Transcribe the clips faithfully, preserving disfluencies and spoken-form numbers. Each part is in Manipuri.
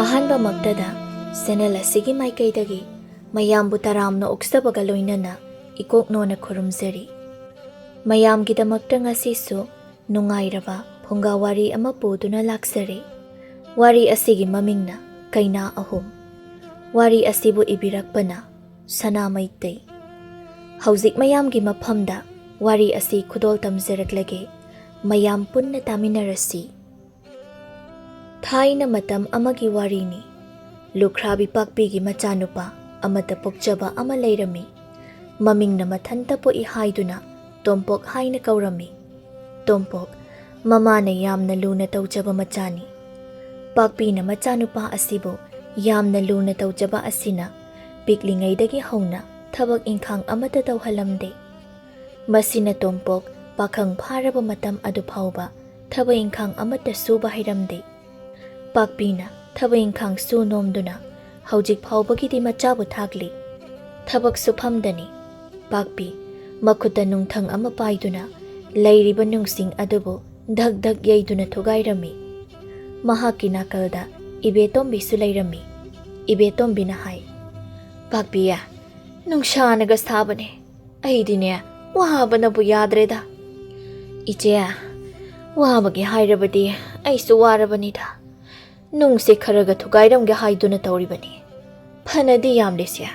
ꯑꯍꯥꯟꯕꯃꯛꯇꯗ ꯆꯦꯅꯦꯜ ꯑꯁꯤꯒꯤ ꯃꯥꯏꯀꯩꯗꯒꯤ ꯃꯌꯥꯝꯕꯨ ꯇꯔꯥꯝꯅ ꯑꯣꯛꯆꯕꯒ ꯂꯣꯏꯅꯅ ꯏꯀꯣꯛꯅꯣꯅ ꯈꯨꯔꯨꯝꯖꯔꯤ꯫ ꯃꯌꯥꯝꯒꯤꯗꯃꯛꯇ ꯉꯁꯤꯁꯨ ꯅꯨꯡꯉꯥꯏꯔꯕ ꯐꯨꯡꯒꯥ ꯋꯥꯔꯤ ꯑꯃ ꯄꯨꯗꯨꯅ ꯂꯥꯛꯆꯔꯦ꯫ ꯋꯥꯔꯤ ꯑꯁꯤꯒꯤ ꯃꯃꯤꯡꯅ ꯀꯩꯅꯥ ꯑꯍꯨꯝ꯫ ꯋꯥꯔꯤ ꯑꯁꯤꯕꯨ ꯏꯕꯤꯔꯛꯄꯅ ꯁꯅꯥ ꯃꯩꯇꯩ꯫ ꯍꯧꯖꯤꯛ ꯃꯌꯥꯝꯒꯤ ꯃꯐꯝꯗ ꯋꯥꯔꯤ ꯑꯁꯤ ꯈꯨꯗꯣꯜ ꯇꯝꯖꯔꯛꯂꯒꯦ꯫ ꯃꯌꯥꯝ ꯄꯨꯟꯅ ꯇꯥꯃꯤꯟꯅꯔꯁꯤ꯫ ꯊꯥꯏꯅ ꯃꯇꯝ ꯑꯃꯒꯤ ꯋꯥꯔꯤꯅꯤ꯫ ꯂꯨꯈ꯭ꯔꯥꯕꯤ ꯄꯥꯛꯄꯤꯒꯤ ꯃꯆꯥꯅꯨꯄꯥ ꯑꯃꯠꯇ ꯄꯣꯛꯆꯕ ꯑꯃ ꯂꯩꯔꯝꯃꯤ꯫ ꯃꯃꯤꯡꯅ ꯃꯊꯟꯇ ꯄꯣꯛꯏ ꯍꯥꯏꯗꯨꯅ ꯇꯣꯝꯄꯣꯛ ꯍꯥꯏꯅ ꯀꯧꯔꯝꯃꯤ꯫ ꯇꯣꯝꯄꯣꯛ ꯃꯃꯥꯅ ꯌꯥꯝꯅ ꯂꯨꯅ ꯇꯧꯖꯕ ꯃꯆꯥꯅꯤ꯫ ꯄꯥꯛꯄꯤꯅ ꯃꯆꯥꯅꯨꯄꯥ ꯑꯁꯤꯕꯨ ꯌꯥꯝꯅ ꯂꯨꯅ ꯇꯧꯖꯕ ꯑꯁꯤꯅ ꯄꯤꯛꯂꯤꯉꯩꯗꯒꯤ ꯍꯧꯅ ꯊꯕꯛ ꯏꯪꯈꯥꯡ ꯑꯃꯠꯇ ꯇꯧꯍꯜꯂꯝꯗꯦ꯫ ꯃꯁꯤꯅ ꯇꯣꯝꯄꯣꯛ ꯄꯥꯈꯪ ꯐꯥꯔꯕ ꯃꯇꯝ ꯑꯗꯨ ꯐꯥꯎꯕ ꯊꯕꯛ ꯏꯪꯈꯥꯡ ꯑꯃꯠꯇ ꯁꯨꯕ ꯍꯩꯔꯝꯗꯦ꯫ ꯄꯥꯛꯄꯤꯅ ꯊꯕꯛ ꯏꯪꯈꯥꯡ ꯁꯨ ꯅꯣꯝꯗꯨꯅ ꯍꯧꯖꯤꯛ ꯐꯥꯎꯕꯒꯤꯗꯤ ꯃꯆꯥꯕꯨ ꯊꯥꯛꯂꯤ꯫ ꯊꯕꯛ ꯁꯨꯐꯝꯗꯅꯤ ꯄꯥꯛꯄꯤ ꯃꯈꯨꯠꯇ ꯅꯨꯡꯊꯪ ꯑꯃ ꯄꯥꯏꯗꯨꯅ ꯂꯩꯔꯤꯕ ꯅꯨꯡꯁꯤꯡ ꯑꯗꯨꯕꯨ ꯙꯛ ꯙꯛ ꯌꯩꯗꯨꯅ ꯊꯨꯒꯥꯏꯔꯝꯃꯤ꯫ ꯃꯍꯥꯛꯀꯤ ꯅꯥꯀꯜꯗ ꯏꯕꯦꯇꯣꯝꯕꯤꯁꯨ ꯂꯩꯔꯝꯃꯤ꯫ ꯏꯕꯦꯇꯣꯝꯕꯤꯅ ꯍꯥꯏ, "ꯄꯥꯛꯄꯤꯌꯥ, ꯅꯨꯡꯁꯥꯅꯒ ꯁꯥꯕꯅꯦ꯫ ꯑꯩꯗꯤꯅꯦ, ꯋꯥꯕꯅꯕꯨ ꯌꯥꯗ꯭ꯔꯦꯗ꯫ ꯏꯆꯦ, ꯋꯥꯕꯒꯤ ꯍꯥꯏꯔꯕꯗꯤ ꯑꯩꯁꯨ ꯋꯥꯔꯕꯅꯤꯗ꯫ ꯅꯨꯡꯁꯦ ꯈꯔꯒ ꯊꯨꯒꯥꯏꯔꯝꯒꯦ ꯍꯥꯏꯗꯨꯅ ꯇꯧꯔꯤꯕꯅꯤ꯫ ꯐꯅꯗꯤ ꯌꯥꯝꯂꯦꯁꯦ꯫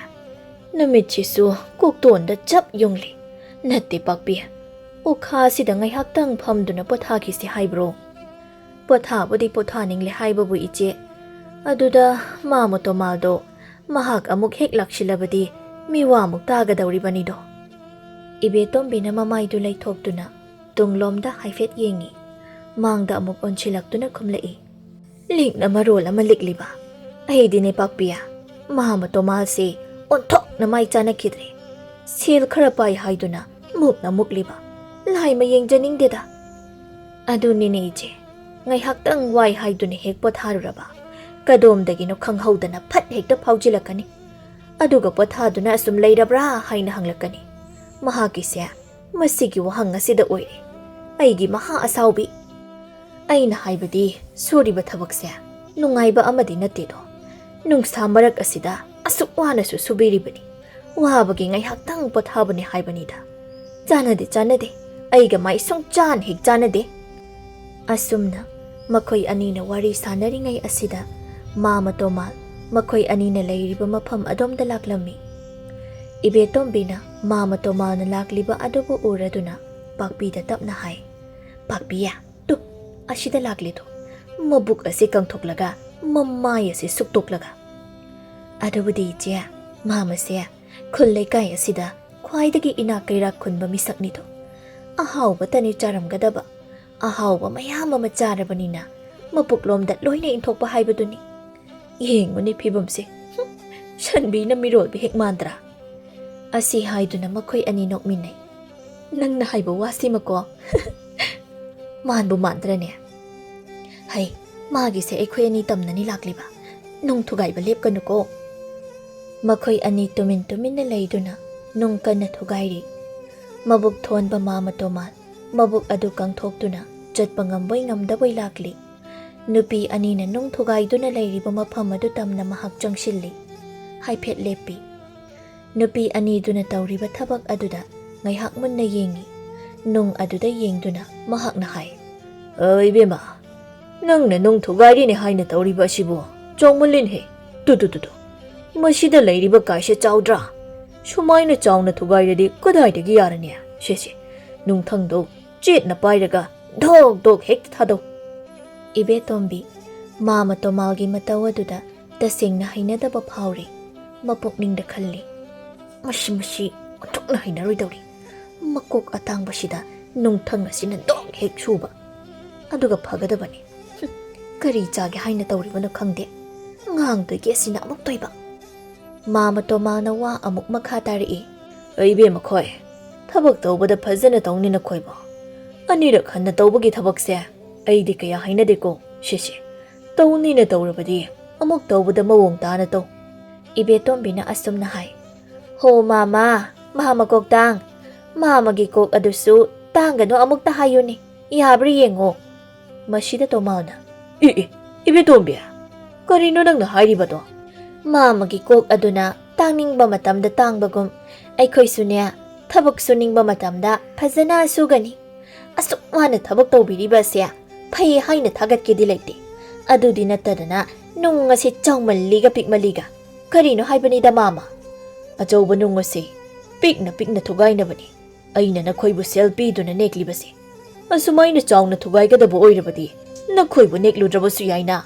ꯅꯨꯃꯤꯠꯁꯤꯁꯨ ꯀꯣꯛꯇꯣꯟꯗ ꯆꯞ ꯌꯨꯡꯂꯤ꯫ ꯅꯠꯇꯦ ꯄꯥꯛꯄꯤ, ꯎꯈꯥꯁꯤꯗ ꯉꯥꯏꯍꯥꯛꯇꯪ ꯐꯝꯗꯨꯅ ꯄꯣꯊꯥꯈꯤꯁꯤ ꯍꯥꯏꯕ꯭ꯔꯣ?" "ꯄꯣꯊꯥꯕꯨꯗꯤ ꯄꯣꯊꯥꯅꯤꯡꯂꯦ ꯍꯥꯏꯕꯕꯨ ꯏꯆꯦ, ꯑꯗꯨꯗ ꯃꯥꯃ ꯇꯣꯃꯥꯜꯗꯣ ꯃꯍꯥꯛ ꯑꯃꯨꯛ ꯍꯦꯛ ꯂꯥꯛꯁꯤꯜꯂꯕꯗꯤ ꯃꯤꯋꯥ ꯑꯃꯨꯛ ꯇꯥꯒꯗꯧꯔꯤꯕꯅꯤꯗꯣ꯫" ꯏꯕꯦꯇꯣꯝꯕꯤꯅ ꯃꯃꯥꯏꯗꯨ ꯂꯩꯊꯣꯛꯇꯨꯅ ꯇꯨꯡꯂꯣꯝꯗ ꯍꯥꯏꯐꯦꯠ ꯌꯦꯡꯉꯤ꯫ ꯃꯥꯡꯗ ꯑꯃꯨꯛ ꯑꯣꯟꯁꯤꯜꯂꯛꯇꯨꯅ ꯈꯨꯝꯂꯛꯏ, "ꯂꯤꯛꯅ ꯃꯔꯣꯜ ꯑꯃ ꯂꯤꯛꯂꯤꯕ꯫ ꯑꯩꯗꯤꯅꯦ ꯄꯥꯛꯄꯤꯌꯥ, ꯃꯥꯃ ꯇꯣꯃꯥꯜꯁꯦ ꯑꯣꯟꯊꯣꯛꯅ ꯃꯥꯏ ꯆꯥꯅꯈꯤꯗ꯭ꯔꯦ꯫ ꯁꯦꯜ ꯈꯔ ꯄꯥꯏ ꯍꯥꯏꯗꯨꯅ ꯃꯨꯛꯅ ꯃꯨꯛꯂꯤꯕ꯫ ꯂꯥꯏ ꯃ ꯌꯦꯡꯖꯅꯤꯡꯗꯦꯗ꯫ ꯑꯗꯨꯅꯤꯅꯦ ꯏꯆꯦ, ꯉꯥꯏꯍꯥꯛꯇꯪ ꯋꯥꯏ ꯍꯥꯏꯗꯨꯅ ꯍꯦꯛ ꯄꯣꯊꯥꯔꯨꯔꯕ, ꯀꯗꯣꯝꯗꯒꯤꯅꯣ ꯈꯪꯍꯧꯗꯅ ꯐꯠ ꯍꯦꯛꯇ ꯐꯥꯎꯖꯤꯜꯂꯛꯀꯅꯤ꯫ ꯑꯗꯨꯒ ꯄꯣꯊꯥꯗꯨꯅ ꯑꯁꯨꯝ ꯂꯩꯔꯕ꯭ꯔꯥ ꯍꯥꯏꯅ ꯍꯪꯂꯛꯀꯅꯤ꯫ ꯃꯍꯥꯛꯀꯤꯁꯦ ꯃꯁꯤꯒꯤ ꯋꯥꯍꯪ ꯑꯁꯤꯗ ꯑꯣꯏꯔꯦ ꯑꯩꯒꯤ ꯃꯍꯥ ꯑꯁꯥꯎꯕꯤ꯫ ꯑꯩꯅ ꯍꯥꯏꯕꯗꯤ ꯁꯨꯔꯤꯕ ꯊꯕꯛꯁꯦ ꯅꯨꯡꯉꯥꯏꯕ ꯑꯃꯗꯤ ꯅꯠꯇꯦꯗꯣ꯫ ꯅꯨꯡꯁꯥ ꯃꯔꯛ ꯑꯁꯤꯗ ꯑꯁꯨꯛ ꯋꯥꯅꯁꯨ ꯁꯨꯕꯤꯔꯤꯕꯅꯤ꯫ ꯋꯥꯕꯒꯤ ꯉꯥꯏꯍꯥꯛꯇꯪ ꯄꯣꯊꯥꯕꯅꯤ ꯍꯥꯏꯕꯅꯤꯗ꯫ ꯆꯥꯟꯅꯗꯦ, ꯆꯥꯟꯅꯗꯦ꯫ ꯑꯩꯒ ꯃꯥꯏ ꯁꯨꯡꯆꯥꯟ ꯍꯦꯛ ꯆꯥꯟꯅꯗꯦ꯫ ꯑꯁꯨꯝꯅ ꯃꯈꯣꯏ ꯑꯅꯤꯅ ꯋꯥꯔꯤ ꯁꯥꯟꯅꯔꯤꯉꯩ ꯑꯁꯤꯗ ꯃꯥꯃ ꯇꯣꯃꯥꯜ ꯃꯈꯣꯏ ꯑꯅꯤꯅ ꯂꯩꯔꯤꯕ ꯃꯐꯝ ꯑꯗꯣꯝꯗ ꯂꯥꯛꯂꯝꯃꯤ꯫ ꯏꯕꯦꯇꯣꯝꯕꯤꯅ ꯃꯥꯃ ꯇꯣꯃꯥꯜꯅ ꯂꯥꯛꯂꯤꯕ ꯑꯗꯨꯕꯨ ꯎꯔꯗꯨꯅ ꯄꯥꯛꯄꯤꯗ ꯇꯞꯅ ꯍꯥꯏ, "ꯄꯥꯛꯄꯤꯌꯦ, ꯇꯨ, ꯑꯁꯤꯗ ꯂꯥꯛꯂꯤꯗꯣ꯫ ꯃꯕꯨꯛ ꯑꯁꯤ ꯀꯪꯊꯣꯛꯂꯒ ꯃꯃꯥꯏ ꯑꯁꯤ ꯁꯨꯛꯇꯣꯛꯂꯒ꯫" "ꯑꯗꯨꯕꯨꯗꯤ ꯏꯆꯦ, ꯃꯥꯃꯁꯦ ꯈꯨꯜ ꯂꯩꯀꯥꯏ ꯑꯁꯤꯗ ꯈ꯭ꯋꯥꯏꯗꯒꯤ ꯏꯅꯥꯛ ꯀꯩꯔꯥꯛ ꯈꯨꯟꯕ ꯃꯤꯁꯛꯅꯤꯗꯣ꯫ ꯑꯍꯥꯎꯕꯇꯅꯤ ꯆꯥꯔꯝꯒꯗꯕ꯫ ꯑꯍꯥꯎꯕ ꯃꯌꯥꯝ ꯑꯃ ꯆꯥꯔꯕꯅꯤꯅ ꯃꯄꯨꯛꯂꯣꯝꯗ ꯂꯣꯏꯅ ꯏꯟꯊꯣꯛꯄ ꯍꯥꯏꯕꯗꯨꯅꯤ꯫ ꯌꯦꯡꯉꯨꯅꯦ ꯐꯤꯕꯝꯁꯦ꯫ ꯍꯨꯝ, ꯁꯟꯕꯤꯅ ꯃꯤꯔꯣꯜꯕ ꯍꯦꯛ ꯃꯥꯟꯗ꯭ꯔꯥ?" ꯑꯁꯤ ꯍꯥꯏꯗꯨꯅ ꯃꯈꯣꯏ ꯑꯅꯤ ꯅꯣꯛꯃꯤꯟꯅꯩ꯫ "ꯅꯪꯅ ꯍꯥꯏꯕ ꯋꯥꯁꯤꯃꯀꯣ ꯃꯥꯟꯕꯨ ꯃꯥꯟꯗ꯭ꯔꯅꯦ? ꯍꯩ, ꯃꯥꯒꯤꯁꯦ ꯑꯩꯈꯣꯏ ꯑꯅꯤ ꯇꯝꯅꯅꯤ ꯂꯥꯛꯂꯤꯕ꯫ ꯅꯨꯡ ꯊꯨꯒꯥꯏꯕ ꯂꯦꯞꯀꯅꯨꯀꯣ꯫" ꯃꯈꯣꯏ ꯑꯅꯤ ꯇꯨꯃꯤꯟ ꯇꯨꯃꯤꯟꯅ ꯂꯩꯗꯨꯅ ꯅꯨꯡ ꯀꯟꯅ ꯊꯨꯒꯥꯏꯔꯤ꯫ ꯃꯕꯨꯛ ꯊꯣꯟꯕ ꯃꯥꯃ ꯇꯣꯃꯥꯜ ꯃꯕꯨꯛ ꯑꯗꯨ ꯀꯪꯊꯣꯛꯇꯨꯅ ꯆꯠꯄ ꯉꯝꯕꯣꯏ ꯉꯝꯗꯕꯣꯏ ꯂꯥꯛꯂꯤ꯫ ꯅꯨꯄꯤ ꯑꯅꯤꯅ ꯅꯨꯡ ꯊꯨꯒꯥꯏꯗꯨꯅ ꯂꯩꯔꯤꯕ ꯃꯐꯝ ꯑꯗꯨ ꯇꯝꯅ ꯃꯍꯥꯛ ꯆꯪꯁꯤꯜꯂꯤ꯫ ꯍꯥꯏꯐꯦꯠ ꯂꯦꯞꯄꯤ꯫ ꯅꯨꯄꯤ ꯑꯅꯤꯗꯨꯅ ꯇꯧꯔꯤꯕ ꯊꯕꯛ ꯑꯗꯨꯗ ꯉꯥꯏꯍꯥꯛ ꯃꯨꯟꯅ ꯌꯦꯡꯉꯤ꯫ ꯅꯨꯡ ꯑꯗꯨꯗ ꯌꯦꯡꯗꯨꯅ ꯃꯍꯥꯛꯅ ꯍꯥꯏ, "ꯑ, ꯏꯕꯦꯝꯃ, ꯅꯪꯅ ꯅꯨꯡ ꯊꯨꯒꯥꯏꯔꯤꯅꯦ ꯍꯥꯏꯅ ꯇꯧꯔꯤꯕ ꯑꯁꯤꯕꯨ ꯆꯥꯎꯃꯜꯂꯤꯅꯦꯍꯦ꯫ Two, two, two, two. ꯃꯁꯤꯗ ꯂꯩꯔꯤꯕ ꯀꯥꯏꯁꯦ ꯆꯥꯎꯗ꯭ꯔꯥ? ꯁꯨꯃꯥꯏꯅ ꯆꯥꯎꯅ ꯊꯨꯒꯥꯏꯔꯗꯤ ꯀꯗꯥꯏꯗꯒꯤ ꯌꯥꯔꯅꯤ? ꯁꯦ, ꯁꯦ, ꯅꯨꯡꯊꯪꯗꯣ ꯆꯦꯠꯅ ꯄꯥꯏꯔꯒ ꯙꯣꯛ ꯙꯣꯛ ꯍꯦꯛꯇ ꯊꯥꯗꯧ꯫" ꯏꯕꯦꯇꯣꯝꯕꯤ, ꯃꯥꯃ ꯇꯣꯃꯥꯜꯒꯤ ꯃꯇꯧ ꯑꯗꯨꯗ ꯇꯁꯦꯡꯅ ꯍꯩꯅꯗꯕ ꯐꯥꯎꯔꯤ꯫ ꯃꯄꯨꯛꯅꯤꯡꯗ ꯈꯜꯂꯤ, "ꯃꯁꯤ, ꯃꯁꯤ ꯑꯣꯟꯊꯣꯛꯅ ꯍꯩꯅꯔꯣꯏꯗꯧꯔꯤ꯫ ꯃꯀꯣꯛ ꯑꯇꯥꯡꯕꯁꯤꯗ ꯅꯨꯡꯊꯪ ꯑꯁꯤꯅ ꯗꯣꯛ ꯍꯦꯛ ꯁꯨꯕ꯫ ꯑꯗꯨꯒ ꯐꯒꯗꯕꯅꯤ꯫ ꯍꯨꯝ, ꯀꯔꯤ ꯆꯥꯒꯦ ꯍꯥꯏꯅ ꯇꯧꯔꯤꯕꯅꯣ ꯈꯪꯗꯦ꯫ ꯉꯥꯡꯗꯣꯏꯒꯦ ꯑꯁꯤꯅ ꯑꯃꯨꯛ ꯇꯣꯏꯕ꯫" ꯃꯥꯃ ꯇꯣꯃꯥꯜꯅ ꯋꯥ ꯑꯃꯨꯛ ꯃꯈꯥ ꯇꯥꯔꯛꯏ꯫ "ꯑꯩ ꯏꯕꯦꯝꯃ ꯈꯣꯏ, ꯊꯕꯛ ꯇꯧꯕꯗ ꯐꯖꯅ ꯇꯧꯅꯤ ꯅꯈꯣꯏꯕꯣ꯫ ꯑꯅꯤꯔꯛ ꯍꯟꯅ ꯇꯧꯕꯒꯤ ꯊꯕꯛꯁꯦ ꯑꯩꯗꯤ ꯀꯌꯥ ꯍꯩꯅꯗꯦꯀꯣ꯫ ꯁꯤꯁꯦ, ꯇꯧꯅꯤꯅ ꯇꯧꯔꯕꯗꯤ ꯑꯃꯨꯛ ꯇꯧꯕꯗ ꯃꯑꯣꯡ ꯇꯥꯅ ꯇꯧ꯫" ꯏꯕꯦꯇꯣꯝꯕꯤꯅ ꯑꯁꯨꯝꯅ ꯍꯥꯏ꯫ "ꯍꯣ ꯃꯥꯃ, ꯃꯥꯃ ꯀꯣꯛꯇꯥꯡ, ꯃꯥꯃꯒꯤ ꯀꯣꯛ ꯑꯗꯨꯁꯨ ꯇꯥꯡꯒꯅꯨ ꯑꯃꯨꯛꯇ ꯍꯥꯏꯌꯨꯅꯦ, ꯌꯥꯕ꯭ꯔꯥ ꯌꯦꯡꯉꯣ꯫" ꯃꯁꯤꯗ ꯇꯣꯃꯥꯜꯅ, "ꯑꯦ, ꯑꯦ, "ꯏꯕꯦꯇꯣꯝꯕꯤ, ꯀꯔꯤꯅꯣ ꯅꯪꯅ ꯍꯥꯏꯔꯤꯕꯗꯣ?" ꯃꯥꯃꯒꯤ ꯀꯣꯛ ꯑꯗꯨꯅ ꯇꯥꯡꯅꯤꯡꯕ ꯃꯇꯝꯗ ꯇꯥꯡꯕꯒꯨꯝ, ꯑꯩꯈꯣꯏꯁꯨꯅꯦ, ꯊꯕꯛ ꯁꯨꯅꯤꯡꯕ ꯃꯇꯝꯗ ꯐꯖꯅ ꯁꯨꯒꯅꯤ꯫ ꯑꯁꯨꯛ ꯋꯥꯅ ꯊꯕꯛ ꯇꯧꯕꯤꯔꯤꯕ ꯑꯁꯦ ꯐꯩ ꯍꯥꯏꯅ ꯊꯥꯒꯠꯀꯦꯗꯤ ꯂꯩꯇꯦ꯫ ꯑꯗꯨꯗꯤ ꯅꯠꯇꯗꯅ ꯅꯨꯡ ꯑꯁꯤ ꯆꯥꯎꯃꯜꯂꯤꯒ ꯄꯤꯛꯃꯜꯂꯤꯒ꯫ ꯀꯔꯤꯅꯣ ꯍꯥꯏꯕꯅꯤꯗ, ꯃꯥꯃ꯫ ꯑꯆꯧꯕ ꯅꯨꯡ ꯑꯁꯤ ꯄꯤꯛꯅ ꯄꯤꯛꯅ ꯊꯨꯒꯥꯏꯅꯕꯅꯤ꯫ ꯑꯩꯅ ꯅꯈꯣꯏꯕꯨ ꯁꯦꯜ ꯄꯤꯗꯨꯅ ꯅꯦꯛꯂꯤꯕꯁꯤ꯫ ꯑꯁꯨꯃꯥꯏꯅ ꯆꯥꯎꯅ ꯊꯨꯒꯥꯏꯒꯗꯕ ꯑꯣꯏꯔꯕꯗꯤ ꯅꯈꯣꯏꯕꯨ ꯅꯦꯛꯂꯨꯗ꯭ꯔꯕꯁꯨ ꯌꯥꯏꯅ꯫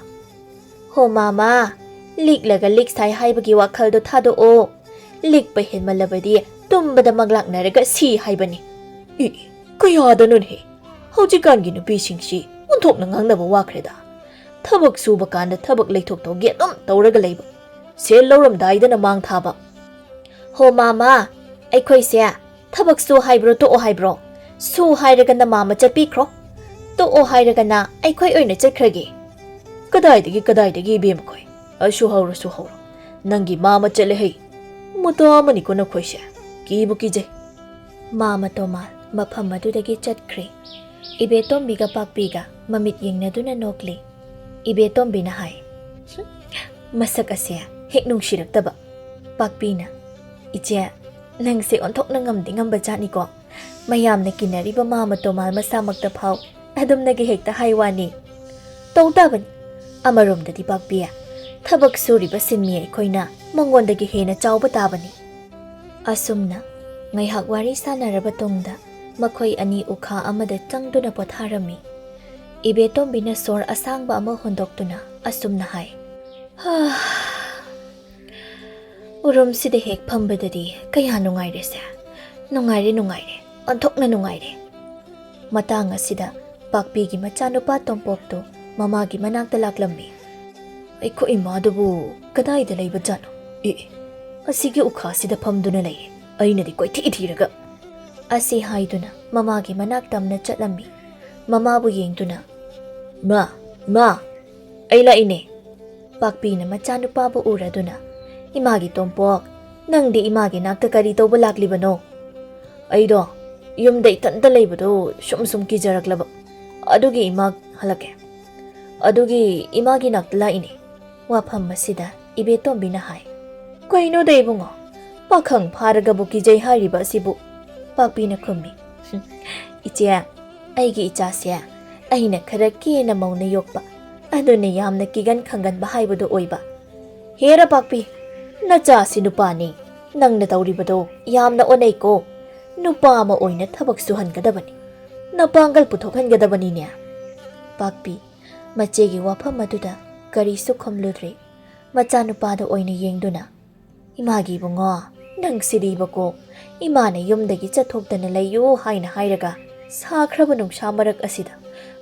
ꯍꯣ ꯃꯥꯃ, ꯂꯤꯛꯂꯒ ꯂꯤꯛ ꯁꯥꯏ ꯍꯥꯏꯕꯒꯤ ꯋꯥꯈꯜꯗꯣ ꯊꯥꯗꯣꯛꯑꯣ꯫ ꯂꯤꯛꯄ ꯍꯦꯟꯃꯜꯂꯕꯗꯤ ꯇꯨꯝꯕꯗ ꯃꯪꯂꯥꯛꯅꯔꯒ ꯁꯤ ꯍꯥꯏꯕꯅꯤ꯫ ꯏ, ꯀꯌꯥꯗꯅꯣꯅꯦꯍꯦ? ꯍꯧꯖꯤꯛꯀꯥꯟꯒꯤ ꯅꯨꯄꯤꯁꯤꯡꯁꯤ ꯑꯣꯟꯊꯣꯛꯅ ꯉꯥꯡꯅꯕ ꯋꯥꯈ꯭ꯔꯦꯗ꯫ ꯊꯕꯛ ꯁꯨꯕ ꯀꯥꯟꯗ ꯊꯕꯛ ꯂꯩꯊꯣꯛ ꯇꯧꯒꯦ ꯑꯗꯨꯝ ꯇꯧꯔꯒ ꯂꯩꯕ꯫ ꯁꯦꯜ ꯂꯧꯔꯝꯗꯥꯏꯗꯅ ꯃꯥꯡ ꯊꯥꯕ꯫ ꯍꯣ ꯃꯥꯃ, ꯑꯩꯈꯣꯏꯁꯦ ꯊꯕꯛ ꯁꯨ ꯍꯥꯏꯕ꯭ꯔꯣ, ꯇꯣꯛꯑꯣ ꯍꯥꯏꯕ꯭ꯔꯣ? ꯁꯨ ꯍꯥꯏꯔꯒꯅ ꯃꯥꯃ ꯆꯠꯄꯤꯈ꯭ꯔꯣ, ꯇꯣꯛꯑꯣ ꯍꯥꯏꯔꯒꯅ ꯑꯩꯈꯣꯏ ꯑꯣꯏꯅ ꯆꯠꯈ꯭ꯔꯒꯦ꯫ ꯀꯗꯥꯏꯗꯒꯤ, ꯀꯗꯥꯏꯗꯒꯤ, ꯏꯕꯦꯝꯃ ꯈꯣꯏ? ꯑꯁꯨ ꯍꯧꯔꯣ, ꯁꯨ ꯍꯧꯔꯣ꯫ ꯅꯪꯒꯤ ꯃꯥꯃ ꯆꯠꯂꯦ ꯍꯩ꯫ ꯃꯇꯥ ꯑꯃꯅꯤꯀꯣ ꯅꯈꯣꯏꯁꯦ꯫ ꯀꯤꯕꯨ ꯀꯤꯖꯩ꯫ ꯃꯥꯃ ꯇꯣꯃꯥꯜ ꯃꯐꯝ ꯑꯗꯨꯗꯒꯤ ꯆꯠꯈ꯭ꯔꯦ꯫ ꯏꯕꯦꯇꯣꯝꯕꯤꯒ ꯄꯥꯛꯄꯤꯒ ꯃꯃꯤꯠ ꯌꯦꯡꯅꯗꯨꯅ ꯅꯣꯛꯂꯤ꯫ ꯏꯕꯦꯇꯣꯝꯕꯤꯅ ꯍꯥꯏ, "ꯍꯨꯝ, ꯃꯁꯛ ꯑꯁꯦ ꯍꯦꯛ ꯅꯨꯡꯁꯤꯔꯛꯇꯕ"꯫ ꯄꯥꯛꯄꯤꯅ, "ꯏꯆꯦ, ꯅꯪꯁꯦ ꯑꯣꯟꯊꯣꯛꯅ ꯉꯝꯗꯤ ꯉꯝꯕ ꯖꯥꯠꯅꯤꯀꯣ꯫ ꯃꯌꯥꯝꯅ ꯀꯤꯅꯔꯤꯕ ꯃꯥꯃ ꯇꯣꯃꯥꯜ ꯃꯁꯥꯃꯛꯇ ꯐꯥꯎ ꯑꯗꯨꯝꯅꯒ ꯍꯦꯛꯇ ꯍꯥꯏ ꯋꯥꯅꯤ꯫ ꯇꯧ ꯇꯥꯕꯅꯤ꯫ ꯑꯃꯔꯣꯝꯗꯗꯤ ꯄꯥꯛꯄꯤ, ꯊꯕꯛ ꯁꯨꯔꯤꯕ ꯁꯤꯟꯃꯤ ꯑꯩꯈꯣꯏꯅ ꯃꯉꯣꯟꯗꯒꯤ ꯍꯦꯟꯅ ꯆꯥꯎꯕ ꯇꯥꯕꯅꯤ"꯫ ꯑꯁꯨꯝꯅ ꯉꯥꯏꯍꯥꯛ ꯋꯥꯔꯤ ꯁꯥꯟꯅꯔꯕ ꯇꯨꯡꯗ ꯃꯈꯣꯏ ꯑꯅꯤ ꯎꯈꯥ ꯑꯃꯗ ꯆꯪꯗꯨꯅ ꯄꯣꯊꯥꯔꯝꯃꯤ꯫ ꯏꯕꯦꯇꯣꯝꯕꯤꯅ ꯁꯣꯔ ꯑꯁꯥꯡꯕ ꯑꯃ ꯍꯣꯟꯗꯣꯛꯇꯨꯅ ꯑꯁꯨꯝꯅ ꯍꯥꯏ, "ꯍꯥ, ꯎꯔꯨꯝꯁꯤꯗ ꯍꯦꯛ ꯐꯝꯕꯗꯗꯤ ꯀꯌꯥ ꯅꯨꯡꯉꯥꯏꯔꯦꯁꯦ꯫ ꯅꯨꯡꯉꯥꯏꯔꯦ, ꯅꯨꯡꯉꯥꯏꯔꯦ, ꯑꯣꯟꯊꯣꯛꯅ ꯅꯨꯡꯉꯥꯏꯔꯦ"꯫ ꯃꯇꯥꯡ ꯑꯁꯤꯗ ꯄꯥꯛꯄꯤꯒꯤ ꯃꯆꯥꯅꯨꯄꯥ ꯇꯣꯝꯄꯣꯛꯇꯨ ꯃꯃꯥꯒꯤ ꯃꯅꯥꯛꯇ ꯂꯥꯛꯂꯝꯃꯤ꯫ "ꯑꯩꯈꯣꯏ ꯏꯃꯥꯗꯨꯕꯨ ꯀꯗꯥꯏꯗ ꯂꯩꯕꯖꯥꯠꯅꯣ? ꯑꯦ, ꯑꯦ, ꯑꯁꯤꯒꯤ ꯎꯈꯥꯁꯤꯗ ꯐꯝꯗꯨꯅ ꯂꯩꯔꯦ꯫ ꯑꯩꯅꯗꯤ ꯀꯣꯏꯊꯤ ꯊꯤꯔꯒ"꯫ ꯑꯁꯤ ꯍꯥꯏꯗꯨꯅ ꯃꯃꯥꯒꯤ ꯃꯅꯥꯛ ꯇꯝꯅ ꯆꯠꯂꯝꯃꯤ꯫ ꯃꯃꯥꯕꯨ ꯌꯦꯡꯗꯨꯅ, "ꯏꯃꯥ, ꯏꯃꯥ, ꯑꯩ ꯂꯥꯛꯏꯅꯦ"꯫ ꯄꯥꯛꯄꯤꯅ ꯃꯆꯥꯅꯨꯄꯥꯕꯨ ꯎꯔꯗꯨꯅ, "ꯏꯃꯥꯒꯤ ꯇꯣꯝꯄꯣꯛ, ꯅꯪꯗꯤ ꯏꯃꯥꯒꯤ ꯅꯥꯛꯇ ꯀꯔꯤ ꯇꯧꯕ ꯂꯥꯛꯂꯤꯕꯅꯣ?" "ꯑꯩꯗꯣ ꯌꯨꯝꯗ ꯏꯊꯟꯇ ꯂꯩꯕꯗꯣ ꯁꯨꯝ ꯁꯨꯝ ꯀꯤꯖꯔꯛꯂꯕ, ꯑꯗꯨꯒꯤ ꯏꯃꯥ ꯍꯜꯂꯛꯀꯦ"꯫ ꯑꯗꯨꯒꯤ ꯏꯃꯥꯒꯤ ꯅꯥꯛꯇ ꯂꯥꯛꯏꯅꯦ꯫ ꯋꯥꯐꯝ ꯑꯁꯤꯗ ꯏꯕꯦꯇꯣꯝꯕꯤꯅ ꯍꯥꯏ꯫ "ꯀꯩꯅꯣꯗ ꯏꯕꯨꯡꯉꯣ, ꯄꯥꯈꯪ ꯐꯥꯔꯒꯕꯨ ꯀꯤꯖꯩ ꯍꯥꯏꯔꯤꯕ ꯑꯁꯤꯕꯨ?" ꯄꯥꯛꯄꯤꯅ ꯈꯨꯝꯃꯤ꯫ "ꯏꯆꯦ, ꯑꯩꯒꯤ ꯏꯆꯥꯁꯦ ꯑꯩꯅ ꯈꯔ ꯀꯦꯅ ꯃꯧꯅ ꯌꯣꯛꯄ, ꯑꯗꯨꯅ ꯌꯥꯝꯅ ꯀꯤꯒꯟ ꯈꯪꯒꯟꯕ ꯍꯥꯏꯕꯗꯨ ꯑꯣꯏꯕ꯫ ꯍꯦꯔꯥ ꯄꯥꯛꯄꯤ, ꯅꯆꯥꯁꯤ ꯅꯨꯄꯥꯅꯤ, ꯅꯪꯅ ꯇꯧꯔꯤꯕꯗꯣ ꯌꯥꯝꯅ ꯑꯣꯟꯅꯩꯀꯣ꯫ ꯅꯨꯄꯥ ꯑꯃ ꯑꯣꯏꯅ ꯊꯕꯛ ꯁꯨꯍꯟꯒꯗꯕꯅꯤ, ꯅꯄꯥꯡꯒꯜ ꯄꯨꯊꯣꯛꯍꯟꯒꯗꯕꯅꯤꯅꯦ꯫" ꯄꯥꯛꯄꯤ ꯃꯆꯦꯒꯤ ꯋꯥꯐꯝ ꯑꯗꯨꯗ ꯀꯔꯤꯁꯨ ꯈꯨꯝꯂꯨꯗ꯭ꯔꯦ꯫ ꯃꯆꯥꯅꯨꯄꯥꯗ ꯑꯣꯏꯅ ꯌꯦꯡꯗꯨꯅ, "ꯏꯃꯥꯒꯤ ꯏꯕꯨꯡꯉꯣ, ꯅꯪ ꯁꯤꯗꯤꯕꯀꯣ, ꯏꯃꯥꯅ ꯌꯨꯝꯗꯒꯤ ꯆꯠꯊꯣꯛꯇꯅ ꯂꯩꯌꯨ ꯍꯥꯏꯅ ꯍꯥꯏꯔꯒ, ꯁꯥꯈ꯭ꯔꯕ ꯅꯨꯡꯁꯥ ꯃꯔꯛ ꯑꯁꯤꯗ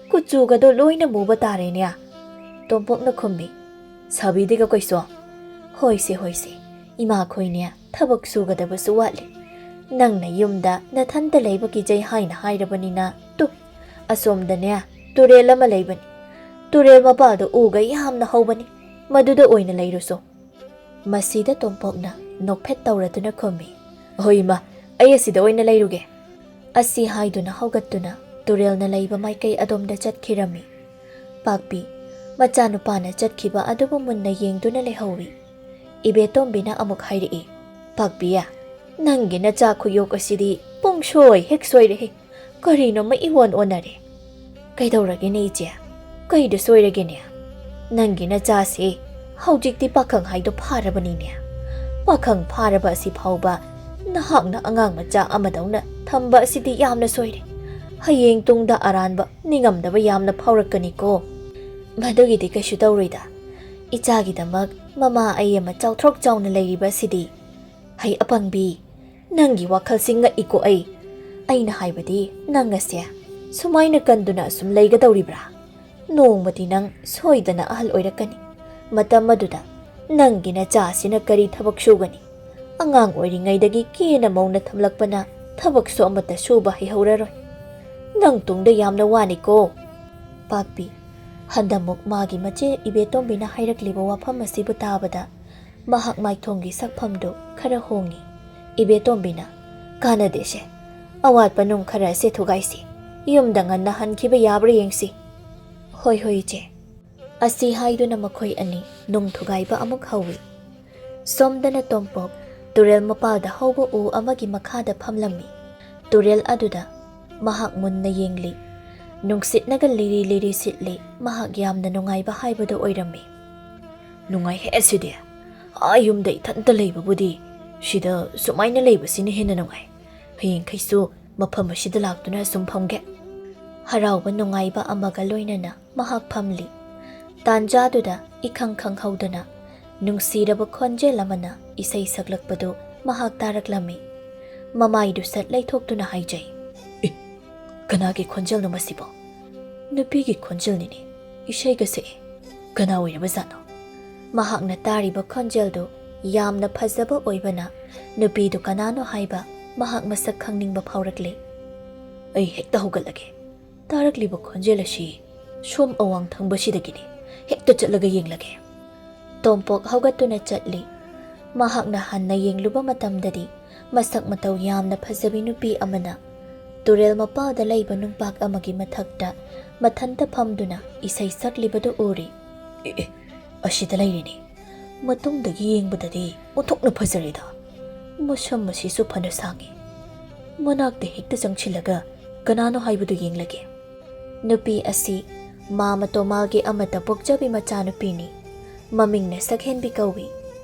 ꯀꯨꯆꯨꯒꯗꯣ ꯂꯣꯏꯅ ꯃꯨꯕ ꯇꯥꯔꯦꯅꯦ?" ꯇꯣꯝꯄꯣꯛꯅ ꯈꯨꯝꯃꯤ꯫ "ꯁꯥꯕꯤꯗꯦꯒ ꯀꯩꯁꯨ?" "ꯍꯣꯏꯁꯦ, ꯍꯣꯏꯁꯦ, ꯏꯃꯥꯈꯣꯏꯅꯦ ꯊꯕꯛ ꯁꯨꯒꯗꯕꯁꯨ ꯋꯥꯠꯂꯤ꯫ ꯅꯪꯅ ꯌꯨꯝꯗ ꯅꯊꯟꯇ ꯂꯩꯕ ꯀꯤꯖꯩ ꯍꯥꯏꯅ ꯍꯥꯏꯔꯕꯅꯤꯅ, ꯇꯨ, ꯑꯁꯣꯝꯗꯅꯦ ꯇꯨꯔꯦꯜ ꯑꯃ ꯂꯩꯕꯅꯤ꯫ ꯇꯨꯔꯦꯜ ꯃꯄꯥꯜꯗ ꯎꯒ ꯌꯥꯝꯅ ꯍꯧꯕꯅꯤ, ꯃꯗꯨꯗ ꯑꯣꯏꯅ ꯂꯩꯔꯨꯁꯣ꯫" ꯃꯁꯤꯗ ꯇꯣꯝꯄꯣꯛꯅ ꯅꯣꯛꯐꯦꯠ ꯇꯧꯔꯗꯨꯅ ꯈꯨꯝꯃꯤ, "ꯍꯣꯏ ꯏꯃꯥ, ꯑꯩ ꯑꯁꯤꯗ ꯑꯣꯏꯅ ꯂꯩꯔꯨꯒꯦ꯫" ꯑꯁꯤ ꯍꯥꯏꯗꯨꯅ ꯍꯧꯒꯠꯇꯨꯅ ꯇꯨꯔꯦꯜꯅ ꯂꯩꯕ ꯃꯥꯏꯀꯩ ꯑꯗꯣꯝꯗ ꯆꯠꯈꯤꯔꯝꯃꯤ꯫ ꯄꯥꯛꯄꯤ ꯃꯆꯥꯅꯨꯄꯥꯅ ꯆꯠꯈꯤꯕ ꯑꯗꯨꯕꯨ ꯃꯨꯟꯅ ꯌꯦꯡꯗꯨꯅ ꯂꯩꯍꯧꯏ꯫ ꯏꯕꯦꯇꯣꯝꯕꯤꯅ ꯑꯃꯨꯛ ꯍꯥꯏꯔꯛꯏ, "ꯄꯥꯛꯄꯤ, ꯅꯪꯒꯤ ꯅꯆꯥ ꯈꯨꯌꯣꯛ ꯑꯁꯤꯗꯤ ꯄꯨꯡꯁꯣꯏ ꯍꯦꯛ ꯁꯣꯏꯔꯦꯍꯦ꯫ ꯀꯔꯤꯅꯣꯃ ꯏꯑꯣꯟ ꯑꯣꯟꯅꯔꯦ꯫" "ꯀꯩꯗꯧꯔꯒꯦꯅꯦ ꯏꯆꯦ? ꯀꯩꯗ ꯁꯣꯏꯔꯒꯦꯅꯦ? ꯅꯪꯒꯤ ꯅꯆꯥꯁꯦ ꯍꯧꯖꯤꯛꯇꯤ ꯄꯥꯈꯪ ꯍꯥꯏꯗꯣ ꯐꯥꯔꯕꯅꯤꯅꯦ꯫ ꯄꯥꯈꯪ ꯐꯥꯔꯕ ꯑꯁꯤ ꯐꯥꯎꯕ ꯅꯍꯥꯛꯅ ꯑꯉꯥꯡ ꯃꯆꯥ ꯑꯃꯗꯧꯅ ꯊꯝꯕ ꯑꯁꯤꯗꯤ ꯌꯥꯝꯅ ꯁꯣꯏꯔꯦ꯫ ꯍꯌꯦꯡ ꯇꯨꯡꯗ ꯑꯔꯥꯟꯕ ꯅꯤꯡꯉꯝꯗꯕ ꯌꯥꯝꯅ ꯐꯥꯎꯔꯛꯀꯅꯤꯀꯣ꯫" "ꯃꯗꯨꯒꯤꯗꯤ ꯀꯩꯁꯨ ꯇꯧꯔꯣꯏꯗ꯫ ꯏꯆꯥꯒꯤꯗꯃꯛ ꯃꯃꯥ ꯑꯩ ꯑꯃ ꯆꯥꯎꯊ꯭ꯔꯣꯛ ꯆꯥꯎꯅ ꯂꯩꯔꯤꯕ ꯑꯁꯤꯗꯤ꯫" "ꯍꯩ ꯑꯄꯪꯕꯤ, ꯅꯪꯒꯤ ꯋꯥꯈꯜꯁꯤ ꯉꯛꯏꯀꯣ ꯑꯩ꯫ ꯑꯩꯅ ꯍꯥꯏꯕꯗꯤ ꯅꯪ ꯑꯁꯦ ꯁꯨꯃꯥꯏꯅ ꯀꯟꯗꯨꯅ ꯑꯁꯨꯝ ꯂꯩꯒꯗꯧꯔꯤꯕ꯭ꯔꯥ? ꯅꯣꯡꯃꯗꯤ ꯅꯪ ꯁꯣꯏꯗꯅ ꯑꯍꯜ ꯑꯣꯏꯔꯛꯀꯅꯤ꯫ ꯃꯇꯝ ꯑꯗꯨꯗ ꯅꯪꯒꯤ ꯅꯆꯥꯁꯤꯅ ꯀꯔꯤ ꯊꯕꯛ ꯁꯨꯒꯅꯤ? ꯑꯉꯥꯡ ꯑꯣꯏꯔꯤꯉꯩꯗꯒꯤ ꯀꯦꯅ ꯃꯧꯅ ꯊꯝꯂꯛꯄꯅ ꯊꯕꯛꯁꯨ ꯑꯃꯠꯇ ꯁꯨꯕ ꯍꯩꯍꯧꯔꯔꯣꯏ꯫ ꯅꯪ ꯇꯨꯡꯗ ꯌꯥꯝꯅ ꯋꯥꯅꯤꯀꯣ꯫" ꯄꯥꯛꯄꯤ, ꯍꯟꯗꯃꯨꯛ ꯃꯥꯒꯤ ꯃꯆꯦ ꯏꯕꯦꯇꯣꯝꯕꯤꯅ ꯍꯥꯏꯔꯛꯂꯤꯕ ꯋꯥꯐꯝ ꯑꯁꯤꯕꯨ ꯇꯥꯕꯗ ꯃꯍꯥꯛ ꯃꯥꯏꯊꯣꯡꯒꯤ ꯁꯛꯐꯝꯗꯨ ꯈꯔ ꯍꯣꯡꯉꯤ꯫ ꯏꯕꯦꯇꯣꯝꯕꯤꯅ, "ꯀꯥꯟꯅꯗꯦꯁꯦ, ꯑꯋꯥꯠꯄ ꯅꯨꯡ ꯈꯔ ꯑꯁꯦ ꯊꯨꯒꯥꯏꯁꯤ꯫ ꯌꯨꯝꯗ ꯉꯟꯅ ꯍꯟꯈꯤꯕ ꯌꯥꯕ꯭ꯔꯥ ꯌꯦꯡꯁꯤ꯫" "ꯍꯣꯏ, ꯍꯣꯏ, ꯏꯆꯦ꯫ ꯑꯁꯤ ꯍꯥꯏꯗꯨꯅ ꯃꯈꯣꯏ ꯑꯅꯤ ꯅꯨꯡ ꯊꯨꯒꯥꯏꯕ ꯑꯃꯨꯛ ꯍꯧꯏ꯫ ꯁꯣꯝꯗꯅ ꯇꯣꯝꯄꯣꯛ ꯇꯨꯔꯦꯜ ꯃꯄꯥꯜꯗ ꯍꯧꯕ ꯎ ꯑꯃꯒꯤ ꯃꯈꯥꯗ ꯐꯝꯂꯝꯃꯤ꯫ ꯇꯨꯔꯦꯜ ꯑꯗꯨꯗ ꯃꯍꯥꯛ ꯃꯨꯟꯅ ꯌꯦꯡꯂꯤ꯫ ꯅꯨꯡꯁꯤꯠꯅꯒ ꯂꯤꯔꯤ ꯂꯤꯔꯤ ꯁꯤꯠꯂꯤ꯫ ꯃꯍꯥꯛ ꯌꯥꯝꯅ ꯅꯨꯡꯉꯥꯏꯕ ꯍꯥꯏꯕꯗꯨ ꯑꯣꯏꯔꯝꯃꯤ꯫ "ꯅꯨꯡꯉꯥꯏꯍꯦ ꯑꯁꯤꯗꯤ꯫ ꯑꯥ ꯌꯨꯝꯗ ꯏꯊꯟꯇ ꯂꯩꯕꯕꯨꯗꯤ ꯁꯤꯗ ꯁꯨꯃꯥꯏꯅ ꯂꯩꯕꯁꯤꯅ ꯍꯦꯟꯅ ꯅꯨꯡꯉꯥꯏ꯫ ꯍꯌꯦꯡꯈꯩꯁꯨ ꯃꯐꯝ ꯑꯁꯤꯗ ꯂꯥꯛꯇꯨꯅ ꯑꯁꯨꯝ ꯐꯝꯒꯦ꯫" ꯍꯔꯥꯎꯕ ꯅꯨꯡꯉꯥꯏꯕ ꯑꯃꯒ ꯂꯣꯏꯅꯅ ꯃꯍꯥꯛ ꯐꯝꯂꯤ꯫ ꯇꯥꯟꯖꯥꯗꯨꯗ ꯏꯈꯪ ꯈꯪꯍꯧꯗꯅ ꯅꯨꯡꯁꯤꯔꯕ ꯈꯣꯟꯖꯦꯜ ꯑꯃꯅ ꯏꯁꯩ ꯁꯛꯂꯛꯄꯗꯨ ꯃꯍꯥꯛ ꯇꯥꯔꯛꯂꯝꯃꯤ꯫ ꯃꯃꯥꯏꯗꯨ ꯁꯠ ꯂꯩꯊꯣꯛꯇꯨꯅ ꯍꯥꯏꯖꯩ, "ꯑꯦ, ꯀꯅꯥꯒꯤ ꯈꯣꯟꯖꯦꯜꯅꯣ ꯃꯁꯤꯕꯣ? ꯅꯨꯄꯤꯒꯤ ꯈꯣꯟꯖꯦꯜꯅꯤꯅꯦ, ꯏꯁꯩꯒ ꯁꯛꯑꯦ꯫ ꯀꯅꯥ ꯑꯣꯏꯔꯕꯖꯥꯠꯅꯣ?" ꯃꯍꯥꯛꯅ ꯇꯥꯔꯤꯕ ꯈꯣꯟꯖꯦꯜꯗꯨ ꯌꯥꯝꯅ ꯐꯖꯕ ꯑꯣꯏꯕꯅ ꯅꯨꯄꯤꯗꯨ ꯀꯅꯥꯅꯣ ꯍꯥꯏꯕ ꯃꯍꯥꯛ ꯃꯁꯛ ꯈꯪꯅꯤꯡꯕ ꯐꯥꯎꯔꯛꯂꯦ꯫ "ꯑꯩ ꯍꯦꯛꯇ ꯍꯧꯒꯠꯂꯒꯦ꯫ ꯇꯥꯔꯛꯂꯤꯕ ꯈꯣꯟꯖꯦꯜ ꯑꯁꯤ ꯁꯣꯝ ꯑꯋꯥꯡ ꯊꯪꯕꯁꯤꯗꯒꯤꯅꯤ꯫ ꯍꯦꯛꯇ ꯆꯠꯂꯒ ꯌꯦꯡꯂꯒꯦ꯫" ꯇꯣꯝꯄꯣꯛ ꯍꯧꯒꯠꯇꯨꯅ ꯆꯠꯂꯤ꯫ ꯃꯍꯥꯛꯅ ꯍꯟꯅ ꯌꯦꯡꯂꯨꯕ ꯃꯇꯝꯗꯗꯤ ꯃꯁꯛ ꯃꯇꯧ ꯌꯥꯝꯅ ꯐꯖꯕꯤ ꯅꯨꯄꯤ ꯑꯃꯅ ꯇꯨꯔꯦꯜ ꯃꯄꯥꯜꯗ ꯂꯩꯕ ꯅꯨꯡꯄꯥꯛ ꯑꯃꯒꯤ ꯃꯊꯛꯇ ꯃꯊꯟꯇ ꯐꯝꯗꯨꯅ ꯏꯁꯩ ꯁꯛꯂꯤꯕꯗꯨ ꯎꯔꯤ꯫ "ꯑꯦ, ꯑꯦ, ꯑꯁꯤꯗ ꯂꯩꯔꯤꯅꯤ꯫ ꯃꯇꯨꯡꯗꯒꯤ ꯌꯦꯡꯕꯗꯗꯤ ꯑꯣꯟꯊꯣꯛꯅ ꯐꯖꯔꯦꯗ꯫ ꯃꯁꯝ ꯑꯁꯤꯁꯨ ꯐꯅ ꯁꯥꯡꯉꯤ꯫ ꯃꯅꯥꯛꯇ ꯍꯦꯛꯇ ꯆꯪꯁꯤꯜꯂꯒ ꯀꯅꯥꯅꯣ ꯍꯥꯏꯕꯗꯨ ꯌꯦꯡꯂꯒꯦ꯫" ꯅꯨꯄꯤ ꯑꯁꯤ ꯃꯥꯃ ꯇꯣꯃꯥꯜꯒꯤ ꯑꯃꯠꯇ ꯄꯣꯛꯆꯕꯤ ꯃꯆꯥꯅꯨꯄꯤꯅꯤ꯫ ꯃꯃꯤꯡꯅ ꯁꯛꯍꯦꯟꯕꯤ ꯀꯧꯏ꯫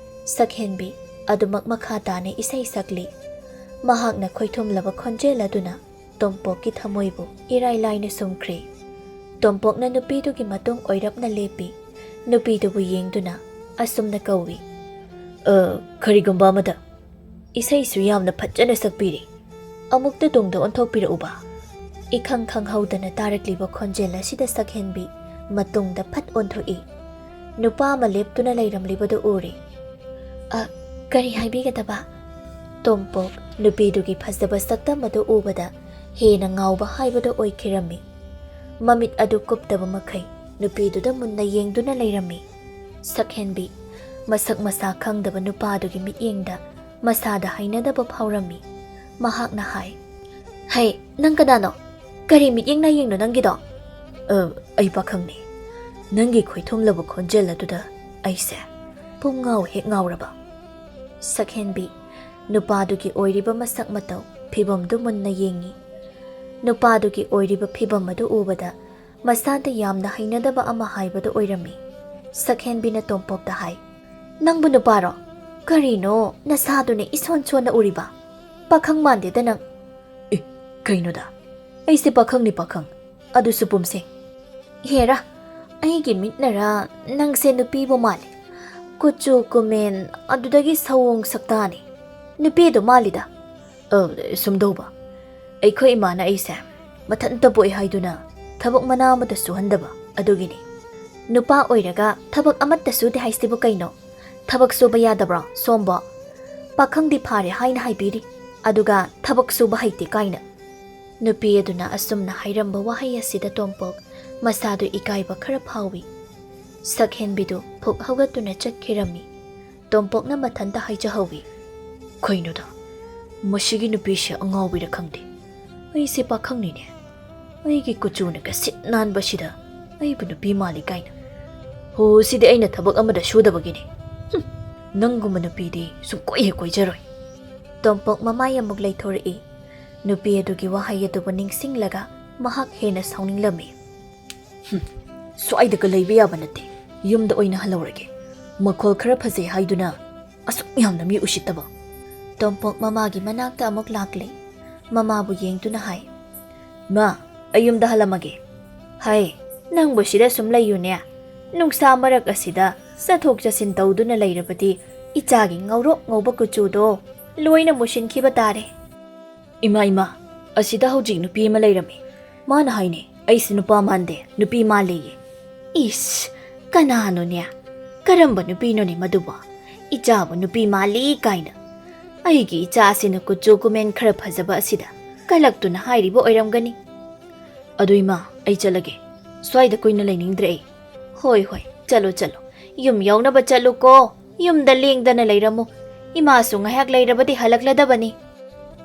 ꯁꯛꯍꯦꯟꯕꯤ ꯑꯗꯨꯃꯛ ꯃꯈꯥ ꯇꯥꯅ ꯏꯁꯩ ꯁꯛꯂꯤ꯫ ꯃꯍꯥꯛꯅ ꯈꯣꯏꯊꯨꯝꯂꯕ ꯈꯣꯟꯖꯦꯜ ꯑꯗꯨꯅ ꯇꯣꯝꯄꯣꯛꯀꯤ ꯊꯃꯣꯏꯕꯨ ꯏꯔꯥꯏ ꯂꯥꯏꯅ ꯁꯨꯝꯈ꯭ꯔꯦ꯫ ꯇꯣꯝꯄꯣꯛꯅ ꯅꯨꯄꯤꯗꯨꯒꯤ ꯃꯇꯨꯡ ꯑꯣꯏꯔꯞꯅ ꯂꯦꯞꯄꯤ꯫ ꯅꯨꯄꯤꯗꯨꯕꯨ ꯌꯦꯡꯗꯨꯅ ꯑꯁꯨꯝꯅ ꯀꯧꯏ, "ꯑ, ꯀꯔꯤꯒꯨꯝꯕ ꯑꯃꯗ ꯏꯁꯩꯁꯨ ꯌꯥꯝꯅ ꯐꯖꯅ ꯁꯛꯄꯤꯔꯤ꯫ ꯑꯃꯨꯛꯇ ꯇꯨꯡꯗ ꯑꯣꯟꯊꯣꯛꯄꯤꯔꯛꯎꯕ꯫" ꯏꯈꯪ ꯈꯪꯍꯧꯗꯅ ꯇꯥꯔꯛꯂꯤꯕ ꯈꯣꯟꯖꯦꯜ ꯑꯁꯤꯗ ꯁꯛꯍꯦꯟꯕꯤ ꯃꯇꯨꯡꯗ ꯐꯠ ꯑꯣꯟꯊꯣꯛꯏ꯫ ꯅꯨꯄꯥ ꯑꯃ ꯂꯦꯞꯇꯨꯅ ꯂꯩꯔꯝꯂꯤꯕꯗꯨ ꯎꯔꯦ꯫ "ꯑ, ꯀꯔꯤ ꯍꯥꯏꯕꯤꯒꯗꯕ?" ꯇꯣꯝꯄꯣꯛ ꯅꯨꯄꯤꯗꯨꯒꯤ ꯐꯖꯕ ꯁꯛꯇꯝ ꯑꯗꯨ ꯎꯕꯗ ꯍꯦꯟꯅ ꯉꯥꯎꯕ ꯍꯥꯏꯕꯗꯨ ꯑꯣꯏꯈꯤꯔꯝꯃꯤ꯫ ꯃꯃꯤꯠ ꯑꯗꯨ ꯀꯨꯞꯇꯕ ꯃꯈꯩ ꯅꯨꯄꯤꯗꯨꯗ ꯃꯨꯟꯅ ꯌꯦꯡꯗꯨꯅ ꯂꯩꯔꯝꯃꯤ꯫ ꯁꯛꯍꯦꯟꯕꯤ ꯃꯁꯛ ꯃꯁꯥ ꯈꯪꯗꯕ ꯅꯨꯄꯥꯗꯨꯒꯤ ꯃꯤꯠꯌꯦꯡꯗ ꯃꯁꯥꯗ ꯍꯩꯅꯗꯕ ꯐꯥꯎꯔꯝꯃꯤ꯫ ꯃꯍꯥꯛꯅ ꯍꯥꯏ, "ꯍꯩ, ꯅꯪ ꯀꯅꯥꯅꯣ? ꯀꯔꯤ ꯃꯤꯠꯌꯦꯡ ꯅꯥꯌꯦꯡꯅꯣ ꯅꯪꯒꯤꯗꯣ?" "ꯑ, ꯑꯩ ꯄꯥꯈꯪꯅꯤ꯫ ꯅꯪꯒꯤ ꯈꯣꯏꯊꯨꯝꯂꯕ ꯈꯣꯟꯖꯦꯜ ꯑꯗꯨꯗ ꯑꯩꯁꯦ ꯄꯨꯡ ꯉꯥꯎ ꯍꯦꯛ ꯉꯥꯎꯔꯕ꯫ ꯁꯛꯍꯦꯟꯕꯤ ꯅꯨꯄꯥꯗꯨꯒꯤ ꯑꯣꯏꯔꯤꯕ ꯃꯁꯛ ꯃꯇꯧ, ꯐꯤꯕꯝꯗꯨ ꯃꯨꯟꯅ ꯌꯦꯡꯉꯤ꯫ ꯅꯨꯄꯥꯗꯨꯒꯤ ꯑꯣꯏꯔꯤꯕ ꯐꯤꯕꯝ ꯑꯗꯨ ꯎꯕꯗ ꯃꯁꯥꯗ ꯌꯥꯝꯅ ꯍꯩꯅꯗꯕ ꯑꯃ ꯍꯥꯏꯕꯗꯨ ꯑꯣꯏꯔꯝꯃꯤ꯫ ꯁꯛꯍꯦꯟꯕꯤꯅ ꯇꯣꯝꯄꯣꯛꯇ ꯍꯥꯏ, "ꯅꯪꯕꯨ ꯅꯨꯄꯥꯔꯣ? ꯀꯔꯤꯅꯣ ꯅꯁꯥꯗꯨꯅ ꯏꯁꯣꯟ ꯁꯣꯟꯅ ꯎꯔꯤꯕ? ꯄꯥꯈꯪ ꯃꯥꯟꯗꯦꯗ ꯅꯪ!" "ꯑꯦ, ꯀꯩꯅꯣꯗ? ꯑꯩꯁꯦ ꯄꯥꯈꯪꯅꯤ, ꯄꯥꯈꯪ꯫ ꯑꯗꯨꯁꯨ ꯄꯨꯝꯁꯦ꯫ ꯍꯦꯔꯥ, ꯑꯩꯒꯤ ꯃꯤꯠꯅꯔ ꯅꯪꯁꯦ ꯅꯨꯄꯤꯕꯨ ꯃꯥꯜꯂꯤ꯫ ꯀꯨꯆꯨ ꯀꯨꯃꯦꯟ ꯑꯗꯨꯗꯒꯤ ꯁꯑꯣꯡ ꯁꯛꯇꯥꯅꯤ ꯅꯨꯄꯤꯗꯨ ꯃꯥꯜꯂꯤꯗ꯫" "ꯑ, ꯁꯨꯝꯗꯧꯕ, ꯑꯩꯈꯣꯏ ꯏꯃꯥꯅ ꯑꯩꯁꯦ ꯃꯊꯟꯇ ꯄꯣꯛꯏ ꯍꯥꯏꯗꯨꯅ ꯊꯕꯛ ꯃꯅꯥ ꯑꯃꯠꯇ ꯁꯨꯍꯟꯗꯕ ꯑꯗꯨꯒꯤꯅꯤ꯫" "ꯅꯨꯄꯥ ꯑꯣꯏꯔꯒ ꯊꯕꯛ ꯑꯃꯠꯇ ꯁꯨꯗꯦ ꯍꯥꯏꯁꯤꯕꯨ ꯀꯩꯅꯣ? ꯊꯕꯛ ꯁꯨꯕ ꯌꯥꯗꯕ꯭ꯔꯣ ꯁꯣꯝꯕꯣ? ꯄꯥꯈꯪꯗꯤ ꯐꯥꯔꯦ ꯍꯥꯏꯅ ꯍꯥꯏꯕꯤꯔꯤ, ꯑꯗꯨꯒ ꯊꯕꯛ ꯁꯨꯕ ꯍꯩꯇꯦ ꯀꯥꯏꯅ!" ꯅꯨꯄꯤ ꯑꯗꯨꯅ ꯑꯁꯨꯝꯅ ꯍꯥꯏꯔꯝꯕ ꯋꯥꯍꯩ ꯑꯁꯤꯗ ꯇꯣꯝꯄꯣꯛ ꯃꯁꯥꯗꯨ ꯏꯀꯥꯏꯕ ꯈꯔ ꯐꯥꯎꯏ꯫ ꯁꯛꯍꯦꯟꯕꯤꯗꯨ ꯐꯨꯛ ꯍꯧꯒꯠꯇꯨꯅ ꯆꯠꯈꯤꯔꯝꯃꯤ꯫ ꯇꯣꯝꯄꯣꯛꯅ ꯃꯊꯟꯇ ꯍꯥꯏꯖꯍꯧꯏ, "ꯀꯩꯅꯣꯗ, ꯃꯁꯤꯒꯤ ꯅꯨꯄꯤꯁꯦ ꯑꯉꯥꯎꯕꯤꯔ ꯈꯪꯗꯦ꯫ ꯑꯩꯁꯦ ꯄꯥꯈꯪꯅꯤꯅꯦ꯫ ꯑꯩꯒꯤ ꯀꯨꯆꯨꯅ ꯀꯁꯤꯠ ꯅꯥꯟꯕꯁꯤꯗ ꯑꯩꯕꯨ ꯅꯨꯄꯤ ꯃꯥꯜꯂꯤ ꯀꯥꯏꯅ꯫ ꯍꯣ, ꯁꯤꯗꯤ ꯑꯩꯅ ꯊꯕꯛ ꯑꯃꯗ ꯁꯨꯗꯕꯒꯤꯅꯤ꯫ ꯍꯨꯝ, ꯅꯪꯒꯨꯝꯕ ꯅꯨꯄꯤꯗꯤ ꯁꯨꯡꯀꯣꯏ ꯍꯦꯛ ꯀꯣꯏꯖꯔꯣꯏ꯫" ꯇꯣꯝꯄꯣꯛ ꯃꯃꯥꯏ ꯑꯃꯨꯛ ꯂꯩꯊꯣꯔꯛꯏ꯫ ꯅꯨꯄꯤ ꯑꯗꯨꯒꯤ ꯋꯥꯍꯩ ꯑꯗꯨꯕꯨ ꯅꯤꯡꯁꯤꯡꯂꯒ ꯃꯍꯥꯛ ꯍꯦꯟꯅ ꯁꯥꯎꯅꯤꯡꯂꯝꯃꯤ꯫ "ꯍꯨꯝ, ꯁ꯭ꯋꯥꯏꯗꯒ ꯂꯩꯕ ꯌꯥꯕ ꯅꯠꯇꯦ꯫ ꯌꯨꯝꯗ ꯑꯣꯏꯅ ꯍꯜꯍꯧꯔꯒꯦ꯫ ꯃꯈꯣꯜ ꯈꯔ ꯐꯖꯩ ꯍꯥꯏꯗꯨꯅ ꯑꯁꯨꯛ ꯌꯥꯝꯅ ꯃꯤ ꯎꯁꯤꯠꯇꯕ꯫" ꯇꯣꯝꯄꯣꯛ ꯃꯃꯥꯒꯤ ꯃꯅꯥꯛꯇ ꯑꯃꯨꯛ ꯂꯥꯛꯂꯦ꯫ ꯃꯃꯥꯕꯨ ꯌꯦꯡꯗꯨꯅ ꯍꯥꯏ, "ꯃꯥ, ꯑꯩ ꯌꯨꯝꯗ ꯍꯜꯂꯝꯃꯒꯦ꯫" "ꯍꯩ, ꯅꯪꯕꯨ ꯁꯤꯗ ꯁꯨꯝ ꯂꯩꯌꯨꯅꯦ꯫ ꯅꯨꯡꯁꯥ ꯃꯔꯛ ꯑꯁꯤꯗ ꯆꯠꯊꯣꯛ ꯆꯠꯁꯤꯟ ꯇꯧꯗꯨꯅ ꯂꯩꯔꯕꯗꯤ ꯏꯆꯥꯒꯤ ꯉꯧꯔꯣꯛ ꯉꯧꯕ ꯀꯨꯆꯨꯗꯣ ꯂꯣꯏꯅ ꯃꯨꯁꯤꯟꯈꯤꯕ ꯇꯥꯔꯦ꯫" "ꯏꯃꯥ, ꯏꯃꯥ, ꯑꯁꯤꯗ ꯍꯧꯖꯤꯛ ꯅꯨꯄꯤ ꯑꯃ ꯂꯩꯔꯝꯃꯤ꯫ ꯃꯥꯅ ꯍꯥꯏꯅꯦ, ꯑꯩꯁꯤ ꯅꯨꯄꯥ ꯃꯥꯟꯗꯦ, ꯅꯨꯄꯤ ꯃꯥꯜꯂꯦꯌꯦ꯫" "ꯏꯁ, ꯀꯅꯥꯅꯣꯅꯦ? ꯀꯔꯝꯕ ꯅꯨꯄꯤꯅꯣꯅꯦ ꯃꯗꯨꯕꯣ? ꯏꯆꯥꯕꯨ ꯅꯨꯄꯤ ꯃꯥꯜꯂꯤ ꯀꯥꯏꯅ꯫ ꯑꯩꯒꯤ ꯏꯆꯥꯁꯤꯅ ꯀꯨꯆꯨ ꯀꯨꯃꯦꯟ ꯈꯔ ꯐꯖꯕ ꯑꯁꯤꯗ ꯀꯂꯛꯇꯨꯅ ꯍꯥꯏꯔꯤꯕ ꯑꯣꯏꯔꯝꯒꯅꯤ꯫" "ꯑꯗꯨ ꯏꯃꯥ, ꯑꯩ ꯆꯠꯂꯒꯦ꯫ ꯁ꯭ꯋꯥꯏꯗ ꯀꯨꯏꯅ ꯂꯩꯅꯤꯡꯗ꯭ꯔꯦ ꯑꯩ꯫" "ꯍꯣꯏ, ꯍꯣꯏ, ꯆꯠꯂꯣ, ꯆꯠꯂꯣ꯫ ꯌꯨꯝ ꯌꯧꯅꯕ ꯆꯠꯂꯨꯀꯣ꯫ ꯌꯨꯝꯗ ꯂꯦꯡꯗꯅ ꯂꯩꯔꯝꯃꯨ꯫ ꯏꯃꯥꯁꯨ ꯉꯥꯏꯍꯥꯛ ꯂꯩꯔꯕꯗꯤ ꯍꯜꯂꯛꯂꯗꯕꯅꯤ꯫"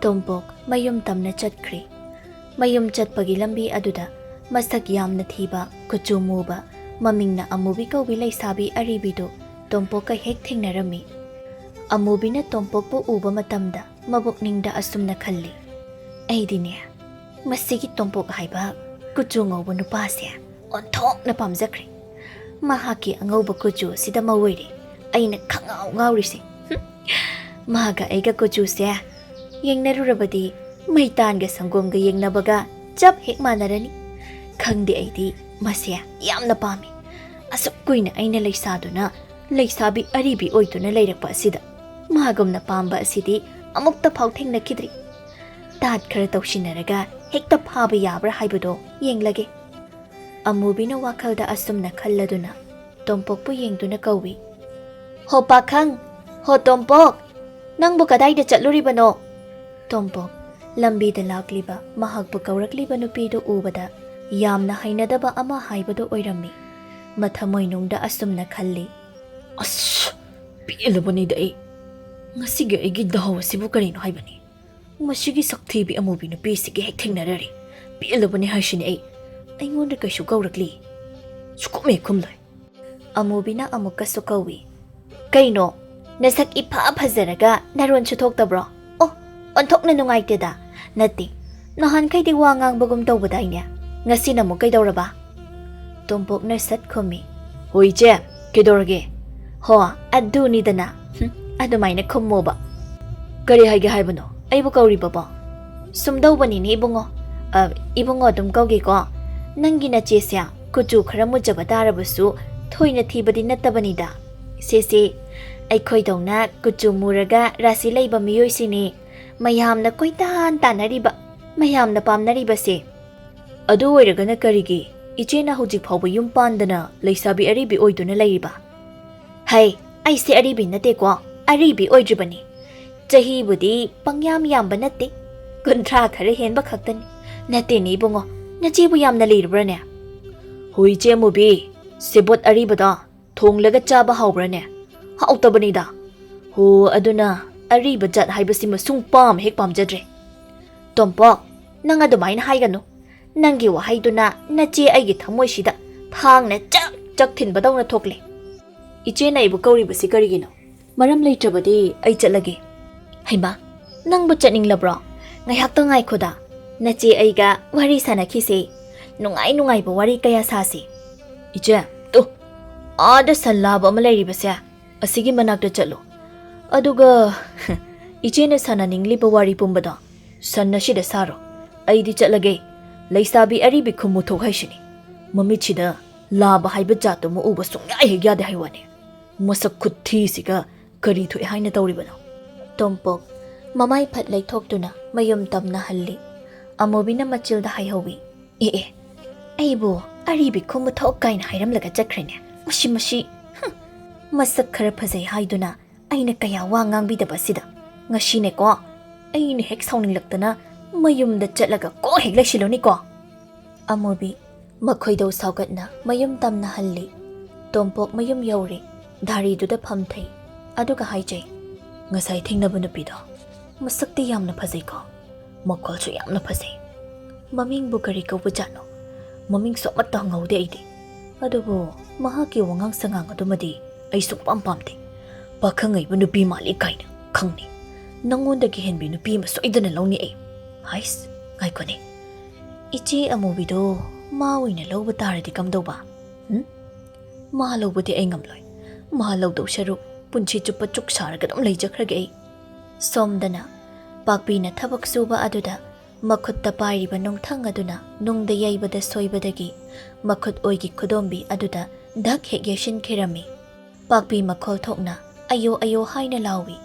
ꯇꯣꯝꯄꯣꯛ ꯃꯌꯨꯝ ꯇꯝꯅ ꯆꯠꯈ꯭ꯔꯦ꯫ ꯃꯌꯨꯝ ꯆꯠꯄꯒꯤ ꯂꯝꯕꯤ ꯑꯗꯨꯗ ꯃꯁꯛ ꯌꯥꯝꯅ ꯊꯤꯕ, ꯀꯨꯆꯨ ꯃꯨꯕ, ꯃꯃꯤꯡꯅ ꯑꯃꯨꯕꯤ ꯀꯧꯕꯤ ꯂꯩꯁꯥꯕꯤ ꯑꯔꯤꯕꯤꯗꯨ ꯇꯣꯝꯄꯣꯛꯀ ꯍꯦꯛ ꯊꯦꯡꯅꯔꯝꯃꯤ꯫ ꯑꯃꯨꯕꯤꯅ ꯇꯣꯝꯄꯣꯛꯄꯨ ꯎꯕ ꯃꯇꯝꯗ ꯃꯕꯨꯛꯅꯤꯡꯗ ꯑꯁꯨꯝꯅ ꯈꯜꯂꯤ, "ꯑꯩꯗꯤꯅꯦ, ꯃꯁꯤꯒꯤ ꯇꯣꯝꯄꯣꯛ ꯍꯥꯏꯕ ꯀꯨꯆꯨ ꯉꯧꯕ ꯅꯨꯄꯥꯁꯦ ꯑꯣꯟꯊꯣꯛꯅ ꯄꯥꯝꯖꯈ꯭ꯔꯦ꯫ ꯃꯍꯥꯛꯀꯤ ꯑꯉꯧꯕ ꯀꯨꯆꯨ ꯑꯁꯤꯗ ꯃꯧ ꯑꯣꯏꯔꯦ ꯑꯩꯅ ꯈꯪꯉꯥꯎ ꯉꯥꯎꯔꯤꯁꯦ꯫ ꯍꯨꯝ, ꯃꯥꯒ ꯑꯩꯒ ꯀꯨꯆꯨꯁꯦ ꯌꯦꯡꯅꯔꯨꯔꯕꯗꯤ ꯃꯩꯇꯥꯟꯒ ꯁꯪꯒꯣꯝꯒ ꯌꯦꯡꯅꯕꯒ ꯆꯞ ꯍꯦꯛ ꯃꯥꯟꯅꯔꯅꯤ꯫ ꯈꯪꯗꯦ, ꯑꯩꯗꯤ ꯃꯁꯦ ꯌꯥꯝꯅ ꯄꯥꯝꯃꯤ꯫ ꯑꯁꯨꯛ ꯀꯨꯏꯅ ꯑꯩꯅ ꯂꯩꯁꯥꯗꯨꯅ ꯂꯩꯁꯥꯕꯤ ꯑꯔꯤꯕꯤ ꯑꯣꯏꯗꯨꯅ ꯂꯩꯔꯛꯄ ꯑꯁꯤꯗ ꯃꯥꯒꯨꯝꯅ ꯄꯥꯝꯕ ꯑꯁꯤꯗꯤ ꯑꯃꯨꯛꯇ ꯐꯥꯎ ꯊꯦꯡꯅꯈꯤꯗ꯭ꯔꯤ꯫ ꯇꯥꯠ ꯈꯔ ꯇꯧꯁꯤꯟꯅꯔꯒ ꯍꯦꯛꯇ ꯐꯥꯕ ꯌꯥꯕ꯭ꯔꯥ ꯍꯥꯏꯕꯗꯣ ꯌꯦꯡꯂꯒꯦ"꯫ ꯑꯃꯨꯕꯤꯅ ꯋꯥꯈꯜꯗ ꯑꯁꯨꯝꯅ ꯈꯜꯂꯗꯨꯅ ꯇꯣꯝꯄꯣꯛꯄꯨ ꯌꯦꯡꯗꯨꯅ ꯀꯧꯏ, "ꯍꯣ ꯄꯥꯈꯪ, ꯍꯣ ꯇꯣꯝꯄꯣꯛ, ꯅꯪꯕꯨ ꯀꯗꯥꯏꯗ ꯆꯠꯂꯨꯔꯤꯕꯅꯣ?" ꯇꯣꯝꯄꯣꯛ ꯂꯝꯕꯤꯗ ꯂꯥꯛꯂꯤꯕ ꯃꯍꯥꯛꯄꯨ ꯀꯧꯔꯛꯂꯤꯕ ꯅꯨꯄꯤꯗꯨ ꯎꯕꯗ ꯌꯥꯝꯅ ꯍꯩꯅꯗꯕ ꯑꯃ ꯍꯥꯏꯕꯗꯨ ꯑꯣꯏꯔꯝꯃꯤ꯫ ꯃꯊꯃꯣꯏꯅꯨꯡꯗ ꯑꯁꯨꯝꯅ ꯈꯜꯂꯤ, "ꯑꯁ, ꯄꯦꯜꯂꯕꯅꯤꯗ ꯑꯩ꯫ ꯉꯁꯤꯒꯤ ꯑꯩꯒꯤ ꯗꯥꯎ ꯑꯁꯤꯕꯨ ꯀꯔꯤꯅꯣ ꯍꯥꯏꯕꯅꯤ? ꯃꯁꯤꯒꯤ ꯁꯛꯊꯤꯕꯤ ꯑꯃꯨꯕꯤ ꯅꯨꯄꯤꯁꯤꯒ ꯍꯦꯛ ꯊꯦꯡꯅꯔꯔꯦ꯫ ꯄꯦꯜꯂꯕꯅꯤ ꯍꯥꯏꯁꯤꯅꯤ ꯑꯩ꯫ ꯑꯩꯉꯣꯟꯗ ꯀꯩꯁꯨ ꯀꯧꯔꯛꯂꯤ꯫ ꯁꯨꯛꯈꯨꯝ ꯍꯦꯛ ꯈꯨꯝꯂꯣꯏ"꯫ ꯑꯃꯨꯕꯤꯅ ꯑꯃꯨꯛꯀꯁꯨ ꯀꯧꯏ, "ꯀꯩꯅꯣ? ꯅꯁꯛ ꯏꯐ ꯐꯖꯔꯒ ꯅꯔꯣꯟꯁꯨ ꯊꯣꯛꯇꯕ꯭ꯔꯣ? ꯑꯣ, ꯑꯣꯟꯊꯣꯛꯅ ꯅꯨꯡꯉꯥꯏꯇꯦꯗ꯫ ꯅꯠꯇꯦ, ꯅꯍꯥꯟꯈꯩꯗꯤ ꯋꯥ ꯉꯥꯡꯕꯒꯨꯝ ꯇꯧꯕꯗꯥꯏꯅꯦ? ꯉꯁꯤꯅ ꯑꯃꯨꯛ ꯀꯩꯗꯧꯔꯕ?" ꯇꯣꯝꯄꯣꯛꯅ ꯁꯠ ꯈꯨꯝꯃꯤ, "ꯍꯣ ꯏꯆꯦ, ꯀꯩꯗꯧꯔꯒꯦ?" "ꯍꯣ, ꯑꯗꯨꯅꯤꯗꯅ꯫ ꯍꯨꯝ, ꯑꯗꯨꯃꯥꯏꯅ ꯈꯨꯝꯃꯣꯕ꯫ ꯀꯔꯤ ꯍꯥꯏꯒꯦ ꯍꯥꯏꯕꯅꯣ ꯑꯩꯕꯨ ꯀꯧꯔꯤꯕꯕꯣ?" "ꯁꯨꯝꯗꯧꯕꯅꯤꯅꯦ ꯏꯕꯨꯡꯉꯣ꯫ ꯑ, ꯏꯕꯨꯡꯉꯣ ꯑꯗꯨꯝ ꯀꯧꯒꯦꯀꯣ꯫ ꯅꯪꯒꯤ ꯅꯆꯦꯁꯦ ꯀꯨꯆꯨ ꯈꯔ ꯃꯨꯖꯕ ꯇꯥꯔꯕꯁꯨ ꯊꯣꯏꯅ ꯊꯤꯕꯗꯤ ꯅꯠꯇꯕꯅꯤꯗ꯫ ꯁꯦ ꯁꯦ, ꯑꯩꯈꯣꯏꯗꯧꯅ ꯀꯨꯆꯨ ꯃꯨꯔꯒ ꯔꯥꯁꯤ ꯂꯩꯕ ꯃꯤꯑꯣꯏꯁꯤꯅꯦ ꯃꯌꯥꯝꯅ ꯀꯣꯏꯇꯥꯟ ꯇꯥꯟꯅꯔꯤꯕ, ꯃꯌꯥꯝꯅ ꯄꯥꯝꯅꯔꯤꯕꯁꯦ꯫ ꯑꯗꯨ ꯑꯣꯏꯔꯒꯅ ꯀꯔꯤꯒꯤ ꯏꯆꯦꯅ ꯍꯧꯖꯤꯛ ꯐꯥꯎꯕ ꯌꯨꯝ ꯄꯥꯟꯗꯅ ꯂꯩꯁꯥꯕꯤ ꯑꯔꯤꯕꯤ ꯑꯣꯏꯗꯨꯅ ꯂꯩꯔꯤꯕ?" "ꯍꯩ, ꯑꯩꯁꯦ ꯑꯔꯤꯕꯤ ꯅꯠꯇꯦꯀꯣ, ꯑꯔꯤꯕꯤ ꯑꯣꯏꯗ꯭ꯔꯤꯕꯅꯤ꯫ ꯆꯍꯤꯕꯨꯗꯤ ꯄꯪꯌꯥꯝ ꯌꯥꯝꯕ ꯅꯠꯇꯦ, ꯀꯨꯟꯊ꯭ꯔꯥ ꯈꯔ ꯍꯦꯟꯕ ꯈꯛꯇꯅꯤ꯫ ꯅꯠꯇꯦꯅꯦ ꯏꯕꯨꯡꯉꯣ, ꯅꯆꯦꯕꯨ ꯌꯥꯝꯅ ꯂꯤꯔꯕ꯭ꯔꯅꯦ?" "ꯍꯣ ꯏꯆꯦ ꯑꯃꯨꯕꯤ, ꯁꯦꯕꯣꯠ ꯑꯔꯤꯕꯗꯣ ꯊꯣꯡꯂꯒ ꯆꯥꯕ ꯍꯥꯎꯕ꯭ꯔꯅꯦ? ꯍꯥꯎꯇꯕꯅꯤꯗ"꯫ "ꯍꯣ, ꯑꯗꯨꯅ ꯑꯔꯤꯕ ꯖꯥꯠ ꯍꯥꯏꯕꯁꯤꯃ ꯁꯨꯡ ꯄꯥꯝ ꯍꯦꯛ ꯄꯥꯝꯖꯗ꯭ꯔꯦ"꯫ "ꯇꯣꯝꯄꯣꯛ, ꯅꯪ ꯑꯗꯨꯃꯥꯏꯅ ꯍꯥꯏꯒꯅꯨ꯫ ꯅꯪꯒꯤ ꯋꯥꯍꯩꯗꯨꯅ ꯅꯆꯦ ꯑꯩꯒꯤ ꯊꯃꯣꯏꯁꯤꯗ ꯊꯥꯡꯅ ꯆꯞ ꯆꯥꯛ ꯊꯤꯟꯕꯗꯧꯅ ꯊꯣꯛꯂꯦ꯫ "ꯏꯆꯦꯅ ꯑꯩꯕꯨ ꯀꯧꯔꯤꯕꯁꯤ ꯀꯔꯤꯒꯤꯅꯣ?" "ꯃꯔꯝ ꯂꯩꯇ꯭ꯔꯕꯗꯤ ꯑꯩ ꯆꯠꯂꯒꯦ꯫" "ꯍꯩꯃꯥ, ꯅꯪꯕꯨ ꯆꯠꯅꯤꯡꯂꯕ꯭ꯔꯣ? ꯉꯥꯏꯍꯥꯛꯇ ꯉꯥꯏꯈꯣꯗ꯫ ꯅꯆꯦ ꯑꯩꯒ ꯋꯥꯔꯤ ꯁꯥꯟꯅꯈꯤꯁꯦ꯫ ꯅꯨꯡꯉꯥꯏ ꯅꯨꯡꯉꯥꯏꯕ ꯋꯥꯔꯤ ꯀꯌꯥ ꯁꯥꯁꯤ꯫" "ꯏꯆꯦ, ꯇꯨ, ꯑꯥꯗ ꯁꯟ ꯂꯥꯕ ꯑꯃ ꯂꯩꯔꯤꯕꯁꯦ, ꯑꯁꯤꯒꯤ ꯃꯅꯥꯛꯇ ꯆꯠꯂꯨ꯫ ꯑꯗꯨꯒ ꯏꯆꯦꯅ ꯁꯥꯟꯅꯅꯤꯡꯂꯤꯕ ꯋꯥꯔꯤ ꯄꯨꯝꯕꯗꯣ ꯁꯟ ꯑꯁꯤꯗ ꯁꯥꯔꯣ꯫ ꯑꯩꯗꯤ ꯆꯠꯂꯒꯦ꯫ ꯂꯩꯁꯥꯕꯤ ꯑꯔꯤꯕꯤ ꯈꯨꯝꯃꯨꯊꯣꯛ ꯍꯥꯏꯁꯤꯅꯤ꯫ ꯃꯃꯤꯠꯁꯤꯗ ꯂꯥꯕ ꯍꯥꯏꯕ ꯖꯥꯠꯇꯨꯃ ꯎꯕ ꯁꯨꯡꯌꯥ ꯍꯦꯛ ꯌꯥꯗꯦ ꯍꯥꯏ ꯋꯥꯅꯤ꯫ ꯃꯁꯛ ꯈꯨꯊꯤꯁꯤꯒ ꯀꯔꯤ ꯊꯣꯛꯑꯦ ꯍꯥꯏꯅ ꯇꯧꯔꯤꯕꯅꯣ?" ꯇꯣꯝꯄꯣꯛ ꯃꯃꯥꯏ ꯐꯠ ꯂꯩꯊꯣꯛꯇꯨꯅ ꯃꯌꯨꯝ ꯇꯝꯅ ꯍꯜꯂꯤ꯫ ꯑꯃꯨꯕꯤꯅ ꯃꯆꯤꯜꯗ ꯍꯥꯏꯍꯧꯋꯤ꯫ "ꯑꯦ ꯑꯦ, ꯑꯩꯕꯨ ꯑꯔꯤꯕꯤ ꯈꯨꯝꯃꯨꯊꯣꯛ ꯀꯥꯏꯅ ꯍꯥꯏꯔꯝꯂꯒ ꯆꯠꯈ꯭ꯔꯦꯅꯦ꯫ ꯃꯁꯤ, ꯃꯁꯤ, ꯍꯨꯝ, ꯃꯁꯛ ꯈꯔ ꯐꯖꯩ ꯍꯥꯏꯗꯨꯅ ꯑꯩꯅ ꯀꯌꯥ ꯋꯥ ꯉꯥꯡꯕꯤꯗꯕ ꯑꯁꯤꯗ꯫ ꯉꯁꯤꯅꯦꯀꯣ, ꯑꯩꯅ ꯍꯦꯛ ꯁꯥꯎꯅꯤꯡꯂꯛꯇꯅ ꯃꯌꯨꯝꯗ ꯆꯠꯂꯒ ꯀꯣꯛ ꯍꯦꯛ ꯂꯩꯁꯤꯜꯂꯨꯅꯤꯀꯣ꯫" ꯑꯃꯨꯕꯤ ꯃꯈꯣꯏꯗꯧ ꯁꯥꯎꯒꯠꯅ ꯃꯌꯨꯝ ꯇꯝꯅ ꯍꯜꯂꯤ꯫ ꯇꯣꯝꯄꯣꯛ ꯃꯌꯨꯝ ꯌꯧꯔꯦ꯫ ꯙꯥꯔꯤꯗꯨꯗ ꯐꯝꯊꯩ꯫ ꯑꯗꯨꯒ ꯍꯥꯏꯖꯩ, "ꯉꯁꯥꯏ ꯊꯦꯡꯅꯕ ꯅꯨꯄꯤꯗꯣ ꯃꯁꯛꯇꯤ ꯌꯥꯝꯅ ꯐꯖꯩꯀꯣ, ꯃꯈꯣꯜꯁꯨ ꯌꯥꯝꯅ ꯐꯖꯩ꯫ ꯃꯃꯤꯡꯕꯨ ꯀꯔꯤ ꯀꯧꯕꯖꯥꯠꯅꯣ? ꯃꯃꯤꯡꯁꯨ ꯑꯃꯠꯇ ꯍꯪꯍꯧꯗꯦ ꯑꯩꯗꯤ꯫ ꯑꯗꯨꯕꯨ ꯃꯍꯥꯛꯀꯤ ꯋꯥꯉꯥꯡ ꯁꯉꯥꯡ ꯑꯗꯨꯃꯗꯤ ꯑꯩ ꯁꯨꯡꯄꯥꯝ ꯄꯥꯝꯗꯦ꯫ ꯄꯥꯈꯪ ꯑꯣꯏꯕ ꯅꯨꯄꯤ ꯃꯥꯜꯂꯤ ꯀꯥꯏꯅ ꯈꯪꯅꯤ꯫ ꯅꯪꯉꯣꯟꯗꯒꯤ ꯍꯦꯟꯕꯤ ꯅꯨꯄꯤ ꯑꯃ ꯁꯣꯏꯗꯅ ꯂꯧꯅꯤ ꯑꯩ꯫ ꯍꯥꯏꯁ, ꯉꯥꯏꯈꯣꯅꯦ꯫ ꯏꯆꯦ ꯑꯃꯨꯕꯤꯗꯣ ꯃꯥ ꯑꯣꯏꯅ ꯂꯧꯕ ꯇꯥꯔꯗꯤ ꯀꯝꯗꯧꯕ? ꯎꯝ? ꯃꯥ ꯂꯧꯕꯗꯤ ꯑꯩ ꯉꯝꯂꯣꯏ꯫ ꯃꯥ ꯂꯧꯗꯧ ꯁꯔꯨꯛ ꯄꯨꯟꯁꯤ ꯆꯨꯞꯄ ꯆꯨꯛ ꯁꯥꯔꯒ ꯑꯗꯨꯝ ꯂꯩꯖꯈ꯭ꯔꯒꯦ ꯑꯩ꯫" ꯁꯣꯝꯗꯅ ꯄꯥꯛꯄꯤꯅ ꯊꯕꯛ ꯁꯨꯕ ꯑꯗꯨꯗ ꯃꯈꯨꯠꯇ ꯄꯥꯏꯔꯤꯕ ꯅꯨꯡꯊꯪ ꯑꯗꯨꯅ ꯅꯨꯡꯗ ꯌꯩꯕꯗ ꯁꯣꯏꯕꯗꯒꯤ ꯃꯈꯨꯠ ꯑꯣꯏꯒꯤ ꯈꯨꯗꯣꯝꯕꯤ ꯑꯗꯨꯗ ꯙꯛ ꯍꯦꯛ ꯌꯩꯁꯤꯟꯈꯤꯔꯝꯃꯤ꯫ ꯄꯥꯛꯄꯤ ꯃꯈꯣꯜ ꯊꯣꯛꯅ "ꯑꯌꯣ, ꯑꯌꯣ" ꯍꯥꯏꯅ ꯂꯥꯎꯏ꯫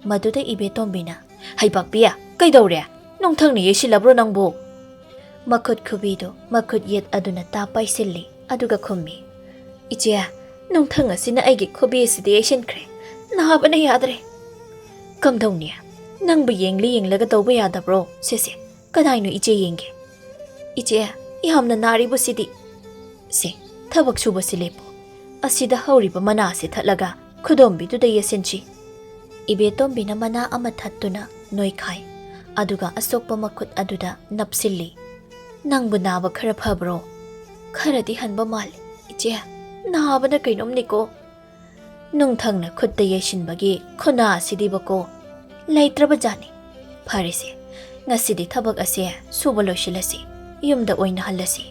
ꯃꯗꯨꯗ ꯏꯕꯦꯇꯣꯝꯕꯤꯅ, "ꯍꯩ ꯄꯥꯛꯄꯤ, ꯀꯩꯗꯧꯔꯦ? ꯅꯨꯡꯊꯪꯅ ꯌꯩꯁꯤꯜꯂꯕ꯭ꯔꯣ ꯅꯪꯕꯨ?" ꯃꯈꯨꯠ ꯈꯨꯕꯤꯗꯨ ꯃꯈꯨꯠ ꯌꯦꯠ ꯑꯗꯨꯅ ꯇꯥꯞ ꯄꯥꯏꯁꯤꯜꯂꯤ, ꯑꯗꯨꯒ ꯈꯨꯝꯃꯤ, "ꯏꯆꯦ, ꯅꯨꯡꯊꯪ ꯑꯁꯤꯅ ꯑꯩꯒꯤ ꯈꯨꯕꯤ ꯑꯁꯤꯗ ꯌꯩꯁꯤꯟꯈ꯭ꯔꯦ꯫ ꯅꯥꯕꯅ ꯌꯥꯗ꯭ꯔꯦ꯫" "ꯀꯝꯗꯧꯅꯤ? ꯅꯪꯕꯨ ꯌꯦꯡꯂꯤ ꯌꯦꯡꯂꯒ ꯇꯧꯕ ꯌꯥꯗꯕ꯭ꯔꯣ? ꯁꯦ, ꯁꯦ, ꯀꯗꯥꯏꯅꯣ ꯏꯆꯦ ꯌꯦꯡꯒꯦ꯫" "ꯏꯆꯦ, ꯌꯥꯝꯅ ꯅꯥꯔꯤꯕꯁꯤꯗꯤ꯫" "ꯁꯦ, ꯊꯕꯛ ꯁꯨꯕꯁꯤ ꯂꯦꯞꯄꯨ꯫ ꯑꯁꯤꯗ ꯍꯧꯔꯤꯕ ꯃꯅꯥ ꯑꯁꯤ ꯊꯠꯂꯒ ꯈꯨꯗꯣꯝꯕꯤꯗꯨꯗ ꯌꯦꯠꯁꯤꯟꯁꯤ꯫" ꯏꯕꯦꯇꯣꯝꯕꯤꯅ ꯃꯅꯥ ꯑꯃ ꯊꯠꯇꯨꯅ ꯅꯣꯏꯈꯥꯏ, ꯑꯗꯨꯒ ꯑꯁꯣꯛꯄ ꯃꯈꯨꯠ ꯑꯗꯨꯗ ꯅꯞꯁꯤꯜꯂꯤ꯫ "ꯅꯪꯕꯨ ꯅꯥꯕ ꯈꯔ ꯐꯕ꯭ꯔꯣ?" "ꯈꯔꯗꯤ ꯍꯟꯕ ꯃꯥꯜꯂꯤ, ꯏꯆꯦ꯫" ꯅꯥꯕꯅ ꯀꯩꯅꯣꯝꯅꯤꯀꯣ꯫ ꯅꯨꯡꯊꯪꯅ ꯈꯨꯠꯇ ꯌꯩꯁꯤꯟꯕꯒꯤ ꯈꯨꯅꯥ ꯑꯁꯤꯗꯤꯕꯀꯣ꯫ ꯂꯩꯇ꯭ꯔꯕ ꯖꯥꯠꯅꯤ꯫ ꯐꯔꯦꯁꯦ, ꯉꯁꯤꯗꯤ ꯊꯕꯛ ꯑꯁꯦ ꯁꯨꯕ ꯂꯣꯏꯁꯤꯜꯂꯁꯤ, ꯌꯨꯝꯗ ꯑꯣꯏꯅ ꯍꯜꯂꯁꯤ꯫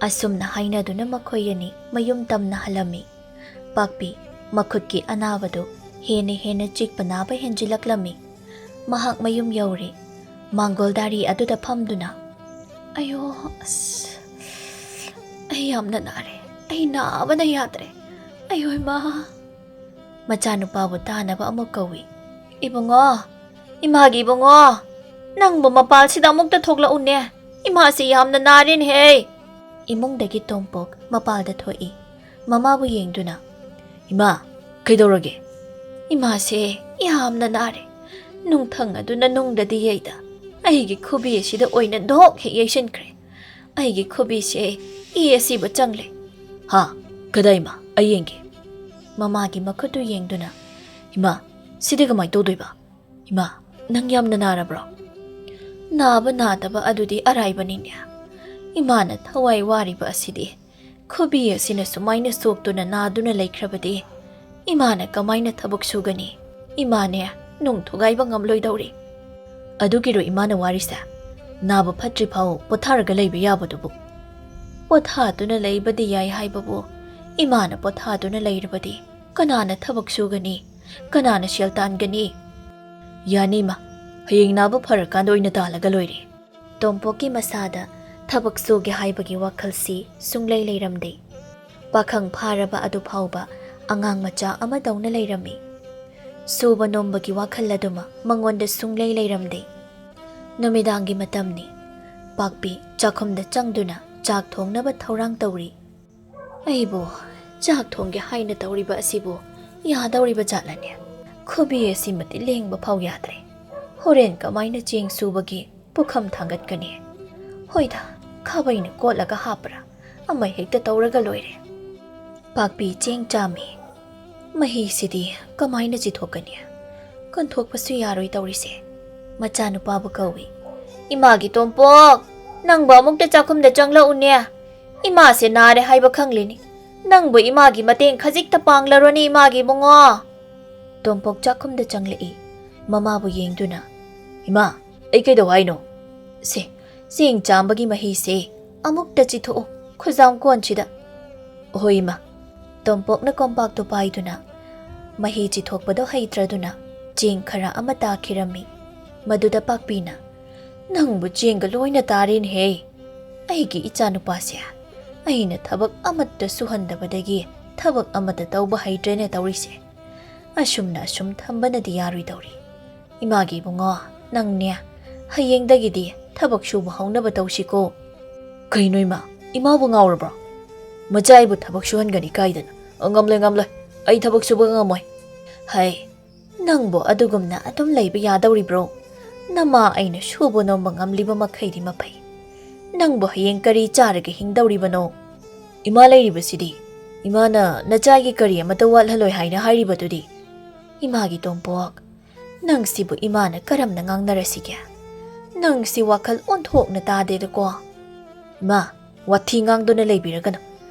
ꯑꯁꯨꯝꯅ ꯍꯥꯏꯅꯗꯨꯅ ꯃꯈꯣꯏ ꯑꯅꯤ ꯃꯌꯨꯝ ꯇꯝꯅ ꯍꯜꯂꯝꯃꯤ꯫ ꯄꯥꯛꯄꯤ ꯃꯈꯨꯠꯀꯤ ꯑꯅꯥꯕꯗꯨ ꯍꯦꯟꯅ ꯍꯦꯟꯅ ꯆꯤꯛꯄ ꯅꯥꯕ ꯍꯦꯟꯖꯤꯜꯂꯛꯂꯝꯃꯤ꯫ ꯃꯍꯥꯛ ꯃꯌꯨꯝ ꯌꯧꯔꯦ꯫ ꯃꯥꯡꯒꯣꯜꯗꯥꯔꯤ ꯑꯗꯨꯗ ꯐꯝꯗꯨꯅ, "ꯑꯌꯣ, ꯑꯁ, ꯑꯩ ꯌꯥꯝꯅ ꯅꯥꯔꯦ꯫ ꯑꯩ ꯅꯥꯕꯅ ꯌꯥꯗ꯭ꯔꯦ꯫ ꯑꯌꯣ ꯏꯃꯥ!" ꯃꯆꯥꯅꯨꯄꯥꯕꯨ ꯇꯥꯅꯕ ꯑꯃꯨꯛ ꯀꯧꯏ꯫ "ꯏꯕꯨꯡꯉꯣ, ꯏꯃꯥꯒꯤ ꯏꯕꯨꯡꯉꯣ, ꯅꯪꯕꯨ ꯃꯄꯥꯜꯁꯤꯗ ꯑꯃꯨꯛꯇ ꯊꯣꯛꯂꯛꯎꯅꯦ꯫ ꯏꯃꯥꯁꯤ ꯌꯥꯝꯅ ꯅꯥꯔꯦꯅꯦꯍꯦ!" ꯏꯃꯨꯡꯗꯒꯤ ꯇꯣꯝꯄꯣꯛ ꯃꯄꯥꯜꯗ ꯊꯣꯛꯏ꯫ ꯃꯃꯥꯕꯨ ꯌꯦꯡꯗꯨꯅ, "ꯏꯃꯥ, ꯀꯩꯗꯧꯔꯒꯦ?" "ꯏꯃꯥꯁꯦ ꯌꯥꯝꯅ ꯅꯥꯔꯦ꯫ ꯅꯨꯡꯊꯪ ꯑꯗꯨꯅ ꯅꯨꯡꯗꯗꯤ ꯌꯩꯗ, ꯑꯩꯒꯤ ꯈꯨꯕꯤ ꯑꯁꯤꯗ ꯑꯣꯏꯅ ꯙꯣꯛ ꯍꯦꯛ ꯌꯩꯁꯤꯟꯈ꯭ꯔꯦ꯫ ꯑꯩꯒꯤ ꯈꯨꯕꯤꯁꯦ ꯏ ꯑꯁꯤꯕ ꯆꯪꯂꯦ꯫" "ꯍꯥ? ꯀꯗꯥꯏꯃ? ꯑꯩ ꯌꯦꯡꯒꯦ꯫" ꯃꯃꯥꯒꯤ ꯃꯈꯨꯠꯇꯨ ꯌꯦꯡꯗꯨꯅ, "ꯏꯃꯥ, ꯁꯤꯗꯤ ꯀꯃꯥꯏꯅ ꯇꯧꯗꯣꯏꯕ? ꯏꯃꯥ, ꯅꯪ ꯌꯥꯝꯅ ꯅꯥꯔꯕ꯭ꯔꯣ?" ꯅꯥꯕ ꯅꯥꯗꯕ ꯑꯗꯨꯗꯤ ꯑꯔꯥꯏꯕꯅꯤꯅꯦ꯫ ꯏꯃꯥꯅ ꯊꯋꯥꯏ ꯋꯥꯔꯤꯕ ꯑꯁꯤꯗꯤ, ꯈꯨꯕꯤ ꯑꯁꯤꯅ ꯁꯨꯃꯥꯏꯅ ꯁꯣꯛꯇꯨꯅ ꯅꯥꯗꯨꯅ ꯂꯩꯈ꯭ꯔꯕꯗꯤ ꯏꯃꯥꯅ ꯀꯃꯥꯏꯅ ꯊꯕꯛ ꯁꯨꯒꯅꯤ? ꯏꯃꯥꯅꯦ ꯅꯨꯡ ꯊꯨꯒꯥꯏꯕ ꯉꯝꯂꯣꯏꯗꯧꯔꯤ꯫ ꯑꯗꯨꯒꯤꯔꯣ ꯏꯃꯥꯅ ꯋꯥꯔꯤꯁꯦ? ꯅꯥꯕ ꯐꯠꯇ꯭ꯔꯤ ꯐꯥꯎ ꯄꯣꯊꯥꯔꯒ ꯂꯩꯕ ꯌꯥꯕꯗꯨꯕꯨ? ꯄꯣꯊꯥꯗꯨꯅ ꯂꯩꯕꯗꯤ ꯌꯥꯏ ꯍꯥꯏꯕꯕꯨ, ꯏꯃꯥꯅ ꯄꯣꯊꯥꯗꯨꯅ ꯂꯩꯔꯕꯗꯤ ꯀꯅꯥꯅ ꯊꯕꯛ ꯁꯨꯒꯅꯤ? ꯀꯅꯥꯅ ꯁꯦꯜ ꯇꯥꯟꯒꯅꯤ? ꯌꯥꯅꯤ ꯏꯃꯥ, ꯍꯌꯦꯡ ꯅꯥꯕ ꯐꯔꯀꯥꯟꯗ ꯑꯣꯏꯅ ꯇꯥꯜꯂꯒ ꯂꯣꯏꯔꯦ꯫ ꯇꯣꯝꯄꯣꯛꯀꯤ ꯃꯁꯥꯗ ꯊꯕꯛ ꯁꯨꯒꯦ ꯍꯥꯏꯕꯒꯤ ꯋꯥꯈꯜꯁꯤ ꯁꯨꯡꯂꯩ ꯂꯩꯔꯝꯗꯦ꯫ ꯄꯥꯈꯪ ꯐꯥꯔꯕ ꯑꯗꯨ ꯐꯥꯎꯕ ꯑꯉꯥꯡ ꯃꯆꯥ ꯑꯃꯗꯧꯅ ꯂꯩꯔꯝꯃꯤ꯫ ꯁꯨꯕ ꯅꯣꯝꯕꯒꯤ ꯋꯥꯈꯜ ꯑꯗꯨꯃ ꯃꯉꯣꯟꯗ ꯁꯨꯡꯂꯩ ꯂꯩꯔꯝꯗꯦ꯫ ꯅꯨꯃꯤꯗꯥꯡꯒꯤ ꯃꯇꯝꯅꯤ꯫ ꯄꯥꯛꯄꯤ ꯆꯥꯛꯈꯨꯝꯗ ꯆꯪꯗꯨꯅ ꯆꯥꯛ ꯊꯣꯡꯅꯕ ꯊꯧꯔꯥꯡ ꯇꯧꯔꯤ꯫ "ꯑꯩꯕꯨ ꯆꯥꯛ ꯊꯣꯡꯒꯦ ꯍꯥꯏꯅ ꯇꯧꯔꯤꯕ ꯑꯁꯤꯕꯨ ꯌꯥꯗꯧꯔꯤꯕ ꯖꯥꯠꯂꯅꯦ? ꯈꯨꯕꯤ ꯑꯁꯤꯃꯗꯤ ꯂꯦꯡꯕ ꯐꯥꯎ ꯌꯥꯗ꯭ꯔꯦ꯫ ꯍꯣꯔꯦꯟ ꯀꯃꯥꯏꯅ ꯆꯦꯡ ꯁꯨꯕꯒꯤ ꯄꯨꯈꯝ ꯊꯥꯡꯒꯠꯀꯅꯤ? ꯍꯣꯏꯗ, ꯈꯥꯕꯩꯅ ꯀꯣꯠꯂꯒ ꯍꯥꯞꯄ꯭ꯔꯥ ꯑꯃ ꯍꯦꯛꯇ ꯇꯧꯔꯒ ꯂꯣꯏꯔꯦ꯫" ꯄꯥꯛꯄꯤ ꯆꯦꯡ ꯆꯥꯝꯃꯤ꯫ "ꯃꯍꯤꯁꯤꯗꯤ ꯀꯃꯥꯏꯅ ꯆꯤꯊꯣꯛꯀꯅꯤ? ꯀꯟꯊꯣꯛꯄꯁꯨ ꯌꯥꯔꯣꯏ ꯇꯧꯔꯤꯁꯦ꯫" ꯃꯆꯥꯅꯨꯄꯥꯕꯨ ꯀꯧꯏ꯫ "ꯏꯃꯥꯒꯤ ꯇꯣꯝꯄꯣꯛ, ꯅꯪꯕꯨ ꯑꯃꯨꯛꯇ ꯆꯥꯛꯈꯨꯝꯗ ꯆꯪꯂꯛꯎꯅꯦ꯫ ꯏꯃꯥꯁꯦ ꯅꯥꯔꯦ ꯍꯥꯏꯕ ꯈꯪꯂꯤꯅꯤ꯫ "ꯅꯪꯕꯨ ꯏꯃꯥꯒꯤ ꯃꯇꯦꯡ ꯈꯖꯤꯛꯇ ꯄꯥꯡꯂꯔꯣꯅꯦ, ꯏꯃꯥꯒꯤ ꯏꯕꯨꯡꯉꯣ!" ꯇꯣꯝꯄꯣꯛ ꯆꯥꯛꯈꯨꯝꯗ ꯆꯪꯂꯛꯏ, ꯃꯃꯥꯕꯨ ꯌꯦꯡꯗꯨꯅ꯫ "ꯏꯃꯥ, ꯑꯩ ꯀꯩꯗꯧ ꯍꯥꯏꯅꯣ?" "ꯁꯦ, ꯆꯦꯡ ꯆꯥꯝꯕꯒꯤ ꯃꯍꯤꯁꯦ ꯑꯃꯨꯛꯇ ꯆꯤꯊꯣꯛꯎ, ꯈꯨꯖꯥꯝ ꯀꯣꯟꯁꯤꯗ꯫" "ꯍꯣꯏ, ꯏꯃꯥ꯫" ꯇꯣꯝꯄꯣꯛꯅ ꯀꯣꯝꯄꯥꯛꯇꯨ ꯄꯥꯏꯗꯨꯅ ꯃꯍꯤ ꯆꯤꯊꯣꯛꯄꯗꯣ ꯍꯩꯇ꯭ꯔꯗꯨꯅ ꯆꯦꯡ ꯈꯔ ꯑꯃ ꯇꯥꯈꯤꯔꯝꯃꯤ꯫ ꯃꯗꯨꯗ ꯄꯥꯛꯄꯤꯅ, "ꯅꯪꯕꯨ ꯆꯦꯡꯒ ꯂꯣꯏꯅ ꯇꯥꯔꯦꯅꯦꯍꯦ! ꯑꯩꯒꯤ ꯏꯆꯥꯅꯨꯄꯥꯁꯦ ꯑꯩꯅ ꯊꯕꯛ ꯑꯃꯠꯇ ꯁꯨꯍꯟꯗꯕꯗꯒꯤ ꯊꯕꯛ ꯑꯃꯠꯇ ꯇꯧꯕ ꯍꯩꯇ꯭ꯔꯦꯅꯦ ꯇꯧꯔꯤꯁꯦ꯫ ꯑꯁꯨꯝꯅ ꯑꯁꯨꯝ ꯊꯝꯕꯅꯗꯤ ꯌꯥꯔꯣꯏꯗꯧꯔꯤ꯫ ꯏꯃꯥꯒꯤ ꯏꯕꯨꯡꯉꯣ, ꯅꯪꯅꯦ, ꯍꯌꯦꯡꯗꯒꯤꯗꯤ ꯊꯕꯛ ꯁꯨꯕ ꯍꯧꯅꯕ ꯇꯧꯁꯤꯀꯣ꯫" "ꯀꯩꯅꯣ ꯏꯃꯥ, ꯏꯃꯥꯕꯨ ꯉꯥꯎꯔꯕ꯭ꯔꯣ? ꯃꯆꯥ ꯑꯩꯕꯨ ꯊꯕꯛ ꯁꯨꯍꯟꯒꯅꯤ ꯀꯥꯏꯗꯅ? ꯑ, ꯉꯝꯂꯣꯏ, ꯉꯝꯂꯣꯏ꯫ ꯑꯩ ꯊꯕꯛ ꯁꯨꯕ ꯉꯝꯃꯣꯏ꯫" "ꯍꯩ, ꯅꯪꯕꯨ ꯑꯗꯨꯒꯨꯝꯅ ꯑꯗꯨꯝ ꯂꯩꯕ ꯌꯥꯗꯧꯔꯤꯕ꯭ꯔꯣ? ꯅꯃꯥ ꯑꯩꯅ ꯁꯨꯕ ꯅꯣꯝꯕ ꯉꯝꯂꯤꯕ ꯃꯈꯩꯗꯤ ꯃꯐꯩ꯫ ꯅꯪꯕꯨ ꯍꯌꯦꯡ ꯀꯔꯤ ꯆꯥꯔꯒ ꯍꯤꯡꯗꯧꯔꯤꯕꯅꯣ? ꯏꯃꯥ ꯂꯩꯔꯤꯕꯁꯤꯗꯤ꯫ ꯏꯃꯥꯅ ꯅꯆꯥꯒꯤ ꯀꯔꯤ ꯑꯃꯠꯇ ꯋꯥꯠꯍꯜꯂꯣꯏ ꯍꯥꯏꯅ ꯍꯥꯏꯔꯤꯕꯗꯨꯗꯤ꯫" "ꯏꯃꯥꯒꯤ ꯇꯣꯝꯄꯣꯛ, ꯅꯪꯁꯤꯕꯨ ꯏꯃꯥꯅ ꯀꯔꯝꯅ ꯉꯥꯡꯅꯔꯁꯤꯒꯦ? ꯅꯪꯁꯤ ꯋꯥꯈꯜ ꯑꯣꯟꯊꯣꯛꯅ ꯇꯥꯗꯦꯗꯀꯣ꯫" "ꯏꯃꯥ, ꯋꯥꯊꯤ ꯉꯥꯡꯗꯨꯅ ꯂꯩꯕꯤꯔꯒꯅꯨ꯫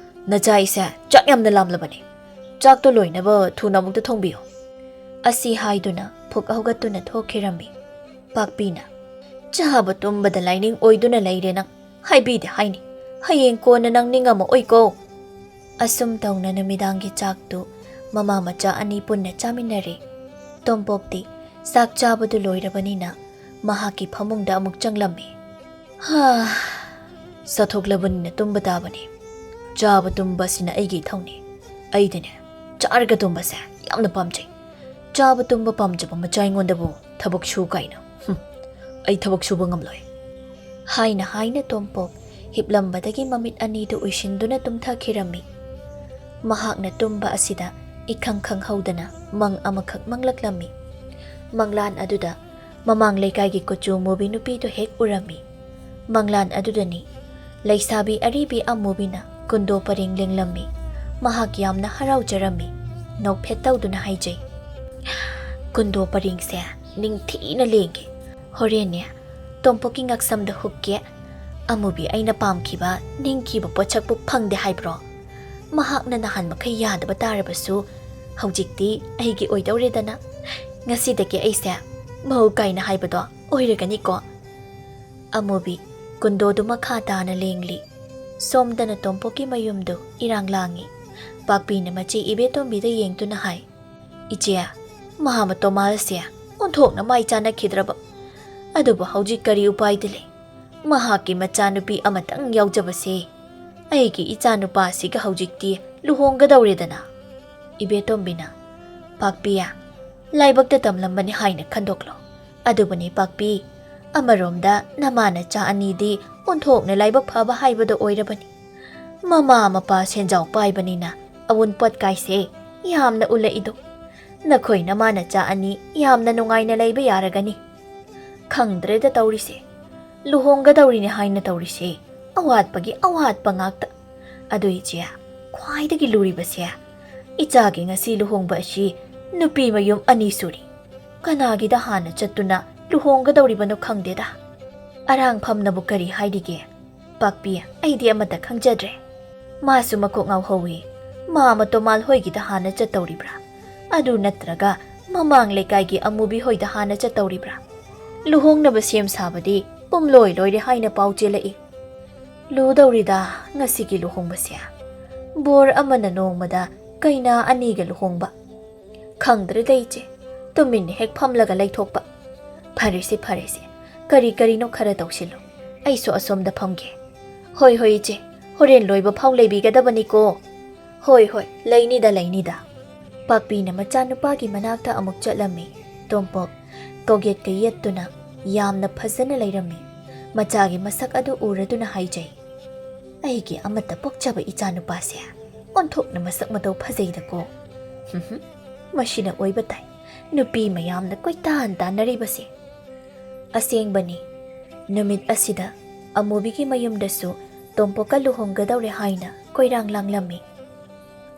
ꯅꯆꯥ ꯑꯩꯁꯦ ꯆꯥꯛ ꯌꯥꯝꯅ ꯂꯥꯝꯂꯕꯅꯤ꯫ ꯆꯥꯛꯇꯣ ꯂꯣꯏꯅꯕ ꯊꯨꯅ ꯑꯃꯨꯛꯇ ꯊꯣꯡꯕꯤꯌꯨ꯫" ꯑꯁꯤ ꯍꯥꯏꯗꯨꯅ ꯐꯨꯛ ꯍꯧꯒꯠꯇꯨꯅ ꯊꯣꯛꯈꯤꯔꯝꯃꯤ꯫ ꯄꯥꯛꯄꯤꯅ, "ꯆꯥꯕ ꯇꯨꯝꯕꯗ ꯂꯥꯏꯅꯤꯡ ꯑꯣꯏꯗꯨꯅ ꯂꯩꯔꯦ ꯅꯪ꯫ ꯍꯥꯏꯕꯤꯗꯦ ꯍꯥꯏꯅꯤ꯫ ꯍꯌꯦꯡ ꯀꯣꯟꯅ ꯅꯪ ꯅꯤꯡꯉꯝꯃꯛꯑꯣꯏꯀꯣ꯫" ꯑꯁꯨꯝ ꯇꯧꯅ ꯅꯨꯃꯤꯗꯥꯡꯒꯤ ꯆꯥꯛꯇꯨ ꯃꯃꯥ ꯃꯆꯥ ꯑꯅꯤ ꯄꯨꯟꯅ ꯆꯥꯃꯤꯟꯅꯔꯦ꯫ ꯇꯣꯝꯄꯣꯛꯇꯤ ꯆꯥꯛ ꯆꯥꯕꯗꯨ ꯂꯣꯏꯔꯕꯅꯤꯅ ꯃꯍꯥꯛꯀꯤ ꯐꯃꯨꯡꯗ ꯑꯃꯨꯛ ꯆꯪꯂꯝꯃꯤ꯫ "ꯍꯥ, ꯆꯥꯊꯣꯛꯂꯕꯅꯤꯅ ꯇꯨꯝꯕ ꯇꯥꯕꯅꯤ꯫ ꯆꯥꯕ ꯇꯨꯝꯕ ꯑꯁꯤꯅ ꯑꯩꯒꯤ ꯏꯊꯧꯅꯤ꯫ ꯑꯩꯗꯤꯅꯦ, ꯆꯥꯔꯒ ꯇꯨꯝꯕꯁꯦ ꯌꯥꯝꯅ ꯄꯥꯝꯖꯩ꯫ ꯆꯥꯕ ꯇꯨꯝꯕ ꯄꯥꯝꯖꯕ ꯃꯆꯥ ꯑꯩꯉꯣꯟꯗꯕꯨ ꯊꯕꯛ ꯁꯨ ꯀꯥꯏꯅ꯫ ꯍꯨꯝ, ꯑꯩ ꯊꯕꯛ ꯁꯨꯕ ꯉꯝꯂꯣꯏ꯫" ꯍꯥꯏꯅ ꯍꯥꯏꯅ ꯇꯣꯝꯄꯣꯛ ꯍꯤꯞꯂꯝꯕꯗꯒꯤ ꯃꯃꯤꯠ ꯑꯅꯤꯗꯨ ꯎꯏꯁꯤꯟꯗꯨꯅ ꯇꯨꯝꯊꯈꯤꯔꯝꯃꯤ꯫ ꯃꯍꯥꯛꯅ ꯇꯨꯝꯕ ꯑꯁꯤꯗ ꯏꯈꯪ ꯈꯪꯍꯧꯗꯅ ꯃꯪ ꯑꯃꯈꯛ ꯃꯪꯂꯛꯂꯝꯃꯤ꯫ ꯃꯪꯂꯥꯟ ꯑꯗꯨꯗ ꯃꯃꯥꯡ ꯂꯩꯀꯥꯏꯒꯤ ꯀꯨꯆꯨ ꯃꯨꯕꯤ ꯅꯨꯄꯤꯗꯨ ꯍꯦꯛ ꯎꯔꯝꯃꯤ꯫ ꯃꯪꯂꯥꯟ ꯑꯗꯨꯗꯅꯤ ꯂꯩꯁꯥꯕꯤ ꯑꯔꯤꯕꯤ ꯑꯃꯨꯕꯤꯅ ꯀꯨꯟꯗꯣ ꯄꯔꯦꯡ ꯂꯦꯡꯂꯝꯃꯤ꯫ ꯃꯍꯥꯛ ꯌꯥꯝꯅ ꯍꯔꯥꯎꯖꯔꯝꯃꯤ꯫ ꯅꯣꯛꯐꯦꯠ ꯇꯧꯗꯨꯅ ꯍꯥꯏꯖꯩ, "ꯀꯨꯟꯗꯣ ꯄꯔꯦꯡꯁꯦ ꯅꯤꯡꯊꯤꯅ ꯂꯦꯡꯒꯦ꯫ ꯍꯣꯔꯦꯟꯅꯦ ꯇꯣꯝꯄꯣꯛꯀꯤ ꯉꯛꯁꯝꯗ ꯍꯨꯛꯀꯦ꯫ ꯑꯃꯨꯕꯤ, ꯑꯩꯅ ꯄꯥꯝꯈꯤꯕ ꯅꯤꯡꯈꯤꯕ ꯄꯣꯠꯁꯛꯄꯨ ꯐꯪꯗꯦ ꯍꯥꯏꯕ꯭ꯔꯣ? ꯃꯍꯥꯛꯅ ꯅꯍꯥꯟ ꯃꯈꯩ ꯌꯥꯗꯕ ꯇꯥꯔꯕꯁꯨ ꯍꯧꯖꯤꯛꯇꯤ ꯑꯩꯒꯤ ꯑꯣꯏꯗꯧꯔꯦꯗꯅ꯫ ꯉꯁꯤꯗꯒꯤ ꯑꯩꯁꯦ ꯃꯍꯧ ꯀꯥꯏꯅ ꯍꯥꯏꯕꯗꯣ ꯑꯣꯏꯔꯒꯅꯤꯀꯣ꯫ ꯑꯃꯨꯕꯤ ꯀꯨꯟꯗꯣꯗꯨ ꯃꯈꯥ ꯇꯥꯅ ꯂꯦꯡꯂꯤ꯫ ꯁꯣꯝꯗꯅ ꯇꯣꯝꯄꯣꯛꯀꯤ ꯃꯌꯨꯝꯗꯨ ꯏꯔꯥꯡ ꯂꯥꯡꯏ꯫ ꯄꯥꯛꯄꯤꯅ ꯃꯆꯦ ꯏꯕꯦꯇꯣꯝꯕꯤꯗ ꯌꯦꯡꯗꯨꯅ ꯍꯥꯏ, "ꯏꯆꯦ, ꯃꯍꯥ ꯃꯇꯣꯃꯥꯜꯁꯦ ꯑꯣꯟꯊꯣꯛꯅ ꯃꯥꯏ ꯆꯥꯟꯅꯈꯤꯗ꯭ꯔꯕ꯫ ꯑꯗꯨꯕꯨ ꯍꯧꯖꯤꯛ ꯀꯔꯤ ꯎꯄꯥꯏꯗꯤ ꯂꯩ? ꯃꯍꯥꯛꯀꯤ ꯃꯆꯥꯅꯨꯄꯤ ꯑꯃꯇꯪ ꯌꯥꯎꯖꯕꯁꯦ꯫ ꯑꯩꯒꯤ ꯏꯆꯥꯅꯨꯄꯥ ꯑꯁꯤꯒ ꯍꯧꯖꯤꯛꯇꯤ ꯂꯨꯍꯣꯡꯒꯗꯧꯔꯦꯗꯅ꯫" ꯏꯕꯦꯇꯣꯝꯕꯤꯅ, "ꯄꯥꯛꯄꯤ, ꯂꯥꯏꯕꯛꯇ ꯇꯝꯂꯝꯕꯅꯤ ꯍꯥꯏꯅ ꯈꯟꯗꯣꯛꯂꯣ꯫ ꯑꯗꯨꯕꯨꯅꯤ ꯄꯥꯛꯄꯤ, ꯑꯃꯔꯣꯝꯗ ꯅꯃꯥ ꯅꯆꯥ ꯑꯅꯤꯗꯤ ꯑꯣꯟꯊꯣꯛꯅ ꯂꯥꯏꯕꯛ ꯐꯕ ꯍꯥꯏꯕꯗꯣ ꯑꯣꯏꯔꯕꯅꯤ꯫ ꯃꯃꯥ ꯃꯄꯥ ꯁꯦꯟꯖꯥꯎ ꯄꯥꯏꯕꯅꯤꯅ ꯑꯋꯨꯟꯄꯣꯠ ꯀꯥꯏꯁꯦ ꯌꯥꯝꯅ ꯎꯠꯂꯛꯏꯗꯣ꯫ ꯅꯈꯣꯏ ꯅꯃꯥ ꯅꯆꯥ ꯑꯅꯤ ꯌꯥꯝꯅ ꯅꯨꯡꯉꯥꯏꯅ ꯂꯩꯕ ꯌꯥꯔꯒꯅꯤ꯫ ꯈꯪꯗ꯭ꯔꯦꯗ ꯇꯧꯔꯤꯁꯦ꯫ ꯂꯨꯍꯣꯡꯒꯗꯧꯔꯤꯅꯦ ꯍꯥꯏꯅ ꯇꯧꯔꯤꯁꯦ ꯑꯋꯥꯠꯄꯒꯤ ꯑꯋꯥꯠꯄ ꯉꯥꯛꯇ꯫ ꯑꯗꯨ ꯏꯆꯦ, ꯈ꯭ꯋꯥꯏꯗꯒꯤ ꯂꯨꯔꯤꯕꯁꯦ, ꯏꯆꯥꯒꯤ ꯉꯁꯤ ꯂꯨꯍꯣꯡꯕ ꯑꯁꯤ ꯅꯨꯄꯤ ꯃꯌꯨꯝ ꯑꯅꯤ ꯁꯨꯔꯤ꯫ ꯀꯅꯥꯒꯤꯗ ꯍꯥꯟꯅ ꯆꯠꯇꯨꯅ ꯂꯨꯍꯣꯡꯒꯗꯧꯔꯤꯕꯅꯣ ꯈꯪꯗꯦꯗ꯫ ꯑꯔꯥꯡꯐꯝꯅꯕꯨ ꯀꯔꯤ ꯍꯥꯏꯔꯤꯒꯦ? ꯄꯥꯛꯄꯤ, ꯑꯩꯗꯤ ꯑꯃꯠꯇ ꯈꯪꯖꯗ꯭ꯔꯦ꯫ ꯃꯥꯁꯨ ꯃꯀꯣꯛ ꯉꯥꯎꯍꯧꯋꯤ꯫ ꯃꯥ ꯃꯇꯣꯃꯥꯜ ꯍꯣꯏꯒꯤꯗ ꯍꯥꯟꯅ ꯆꯠꯇꯧꯔꯤꯕ꯭ꯔꯥ? ꯑꯗꯨ ꯅꯠꯇ꯭ꯔꯒ ꯃꯃꯥꯡ ꯂꯩꯀꯥꯏꯒꯤ ꯑꯃꯨꯕꯤ ꯍꯣꯏꯗ ꯍꯥꯟꯅ ꯆꯠꯇꯧꯔꯤꯕ꯭ꯔꯥ? ꯂꯨꯍꯣꯡꯅꯕ ꯁꯦꯝ ꯁꯥꯕꯗꯤ ꯄꯨꯝꯂꯣꯏ ꯂꯣꯏꯔꯦ ꯍꯥꯏꯅ ꯄꯥꯎ ꯆꯦꯜꯂꯛꯏ꯫ ꯂꯨꯗꯧꯔꯤꯗ ꯉꯁꯤꯒꯤ ꯂꯨꯍꯣꯡꯕꯁꯦ꯫ ꯕꯣꯔ ꯑꯃꯅ ꯅꯣꯡꯃꯗ ꯀꯩꯅꯥ ꯑꯅꯤꯒ ꯂꯨꯍꯣꯡꯕ꯫ ꯈꯪꯗ꯭ꯔꯦꯗ ꯏꯆꯦ, ꯇꯨꯃꯤꯟꯅ ꯍꯦꯛ ꯐꯝꯂꯒ ꯂꯩꯊꯣꯛꯄ꯫ ꯐꯔꯦꯁꯦ, ꯐꯔꯦꯁꯦ, ꯀꯔꯤ ꯀꯔꯤꯅꯣ ꯈꯔ ꯇꯧꯁꯤꯜꯂꯨ꯫ ꯑꯩꯁꯨ ꯑꯁꯣꯝꯗ ꯐꯝꯒꯦ꯫ ꯍꯣꯏ, ꯍꯣꯏ ꯏꯆꯦ, ꯍꯣꯔꯦꯟ ꯂꯣꯏꯕ ꯐꯥꯎ ꯂꯩꯕꯤꯒꯗꯕꯅꯤꯀꯣ꯫ ꯍꯣꯏ, ꯍꯣꯏ, ꯂꯩꯅꯤꯗ, ꯂꯩꯅꯤꯗ꯫ ꯄꯥꯛꯄꯤꯅ ꯃꯆꯥꯅꯨꯄꯥꯒꯤ ꯃꯅꯥꯛꯇ ꯑꯃꯨꯛ ꯆꯠꯂꯝꯃꯤ꯫ ꯇꯣꯝꯄꯣꯛ ꯀꯣꯒꯦꯠꯀ ꯌꯦꯠꯇꯨꯅ ꯌꯥꯝꯅ ꯐꯖꯅ ꯂꯩꯔꯝꯃꯤ꯫ ꯃꯆꯥꯒꯤ ꯃꯁꯛ ꯑꯗꯨ ꯎꯔꯗꯨꯅ ꯍꯥꯏꯖꯩ, "ꯑꯩꯒꯤ ꯑꯃꯠꯇ ꯄꯣꯛꯆꯕ ꯏꯆꯥꯅꯨꯄꯥꯁꯦ ꯑꯣꯟꯊꯣꯛꯅ ꯃꯁꯛ ꯃꯇꯧ ꯐꯖꯩꯗꯀꯣ꯫ ꯍꯨꯝ ꯍꯨꯝ, ꯃꯁꯤꯅ ꯑꯣꯏꯕ ꯇꯥꯏ ꯅꯨꯄꯤ ꯃꯌꯥꯝꯅ ꯀꯣꯏꯇꯥꯟ ꯇꯥꯟꯅꯔꯤꯕꯁꯦ꯫" ꯑꯁꯦꯡꯕꯅꯤ, ꯅꯨꯃꯤꯠ ꯑꯁꯤꯗ ꯑꯃꯨꯕꯤꯒꯤ ꯃꯌꯨꯝꯗꯁꯨ ꯇꯣꯝꯄꯣꯛꯀ ꯂꯨꯍꯣꯡꯒꯗꯧꯔꯦ ꯍꯥꯏꯅ ꯀꯣꯏꯔꯥꯡ ꯂꯥꯡꯂꯝꯃꯤ꯫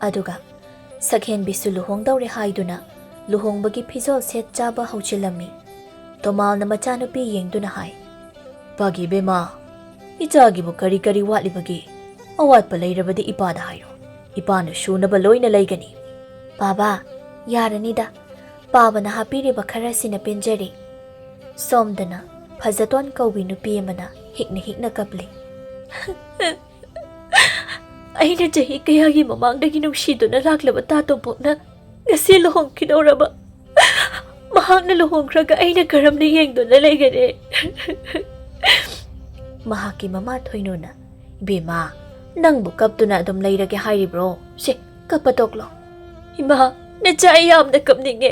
ꯑꯗꯨꯒ ꯁꯛꯍꯦꯟꯕꯤꯁꯨ ꯂꯨꯍꯣꯡꯗꯧꯔꯦ ꯍꯥꯏꯗꯨꯅ ꯂꯨꯍꯣꯡꯕꯒꯤ ꯐꯤꯖꯣꯜ ꯁꯦꯠ ꯆꯥꯕ ꯍꯧꯆꯤꯜꯂꯝꯃꯤ꯫ ꯇꯣꯃꯥꯜꯅ ꯃꯆꯥꯅꯨꯄꯤ ꯌꯦꯡꯗꯨꯅ ꯍꯥꯏ, "ꯄꯥꯒꯤ ꯕꯦꯝꯃ, ꯏꯆꯥꯒꯤꯕꯨ ꯀꯔꯤ ꯀꯔꯤ ꯋꯥꯠꯂꯤꯕꯒꯦ? ꯑꯋꯥꯠꯄ ꯂꯩꯔꯕꯗꯤ ꯏꯄꯥꯗ ꯍꯥꯏꯔꯣ꯫ "ꯏꯄꯥꯅ ꯁꯨꯅꯕ ꯂꯣꯏꯅ ꯂꯩꯒꯅꯤ꯫" "ꯕꯥꯕꯥ, ꯌꯥꯔꯅꯤꯗ꯫ ꯄꯥꯕꯅ ꯍꯥꯞꯄꯤꯔꯤꯕ ꯈꯔꯁꯤꯅ ꯄꯦꯟꯖꯔꯦ꯫" ꯁꯣꯝꯗꯅ ꯐꯖꯇꯣꯟ ꯀꯧꯕꯤ ꯅꯨꯄꯤ ꯑꯃꯅ ꯍꯤꯛꯅ ꯍꯤꯛꯅ ꯀꯞꯂꯤ꯫ "ꯑꯩꯅ ꯆꯍꯤ ꯀꯌꯥꯒꯤ ꯃꯃꯥꯡꯗꯒꯤ ꯅꯨꯡꯁꯤꯗꯨꯅ ꯂꯥꯛꯂꯕ ꯇꯥ ꯇꯣꯝꯄꯣꯛꯅ ꯉꯁꯤ ꯂꯨꯍꯣꯡꯈꯤꯗꯧꯔꯕ ꯃꯍꯥꯛꯅ ꯂꯨꯍꯣꯡꯈ꯭ꯔꯒ ꯑꯩꯅ ꯀꯔꯝꯅ ꯌꯦꯡꯗꯨꯅ ꯂꯩꯒꯅꯤ?" ꯃꯍꯥꯛꯀꯤ ꯃꯃꯥ ꯊꯣꯏꯅꯨꯅ, "ꯏꯕꯦꯝꯃ, ꯅꯪꯕꯨ ꯀꯞꯇꯨꯅ ꯑꯗꯨꯝ ꯂꯩꯔꯒꯦ ꯍꯥꯏꯔꯤꯕ꯭ꯔꯣ? ꯁꯦ, ꯀꯞꯄ ꯇꯣꯛꯂꯣ꯫" "ꯏꯃꯥ, ꯅꯆꯥ, ꯑꯩ ꯌꯥꯝꯅ ꯀꯞꯅꯤꯡꯉꯦ꯫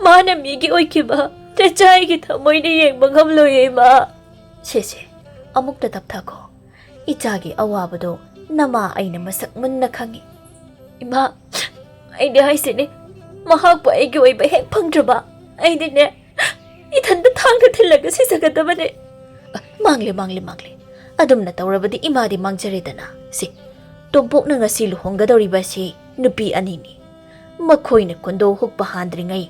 ꯃꯥꯅ ꯃꯤꯒꯤ ꯑꯣꯏꯈꯤꯕ ꯅꯆꯥ ꯑꯩꯒꯤ ꯊꯃꯣꯏꯅ ꯌꯦꯡꯕ ꯉꯝꯂꯣꯏꯌꯦ, ꯏꯃꯥ꯫" "ꯁꯦ, ꯁꯦ, ꯑꯃꯨꯛꯇ ꯇꯞꯊꯈꯣ꯫ ꯏꯆꯥꯒꯤ ꯑꯋꯥꯕꯗꯣ ꯅꯃꯥ ꯑꯩꯅ ꯃꯁꯛ ꯃꯨꯟꯅ ꯈꯪꯏ꯫" "ꯏꯃꯥ, ꯑꯩꯗꯤ ꯍꯥꯏꯁꯤꯅꯤ, ꯃꯍꯥꯛꯄꯨ ꯑꯩꯒꯤ ꯑꯣꯏꯕ ꯍꯦꯛ ꯐꯪꯗ꯭ꯔꯕ, ꯑꯩꯗꯤꯅꯦ, ꯏꯊꯟꯇ ꯊꯥꯡꯅ ꯊꯤꯜꯂꯒ ꯁꯤꯖꯒꯗꯕꯅꯦ꯫" "ꯑ, ꯃꯥꯡꯂꯦ, ꯃꯥꯡꯂꯦ, ꯃꯥꯡꯂꯦ꯫ ꯑꯗꯨꯝꯅ ꯇꯧꯔꯕꯗꯤ ꯏꯃꯥꯗꯤ ꯃꯥꯡꯖꯔꯦꯗꯅ꯫ ꯁꯤ, ꯇꯣꯝꯄꯣꯛꯅ ꯉꯁꯤ ꯂꯨꯍꯣꯡꯒꯗꯧꯔꯤꯕ ꯑꯁꯤ ꯅꯨꯄꯤ ꯑꯅꯤꯅꯤ꯫ ꯃꯈꯣꯏꯅ ꯀꯨꯟꯗꯣ ꯍꯨꯛꯄ ꯍꯥꯟꯗ꯭ꯔꯤꯉꯩ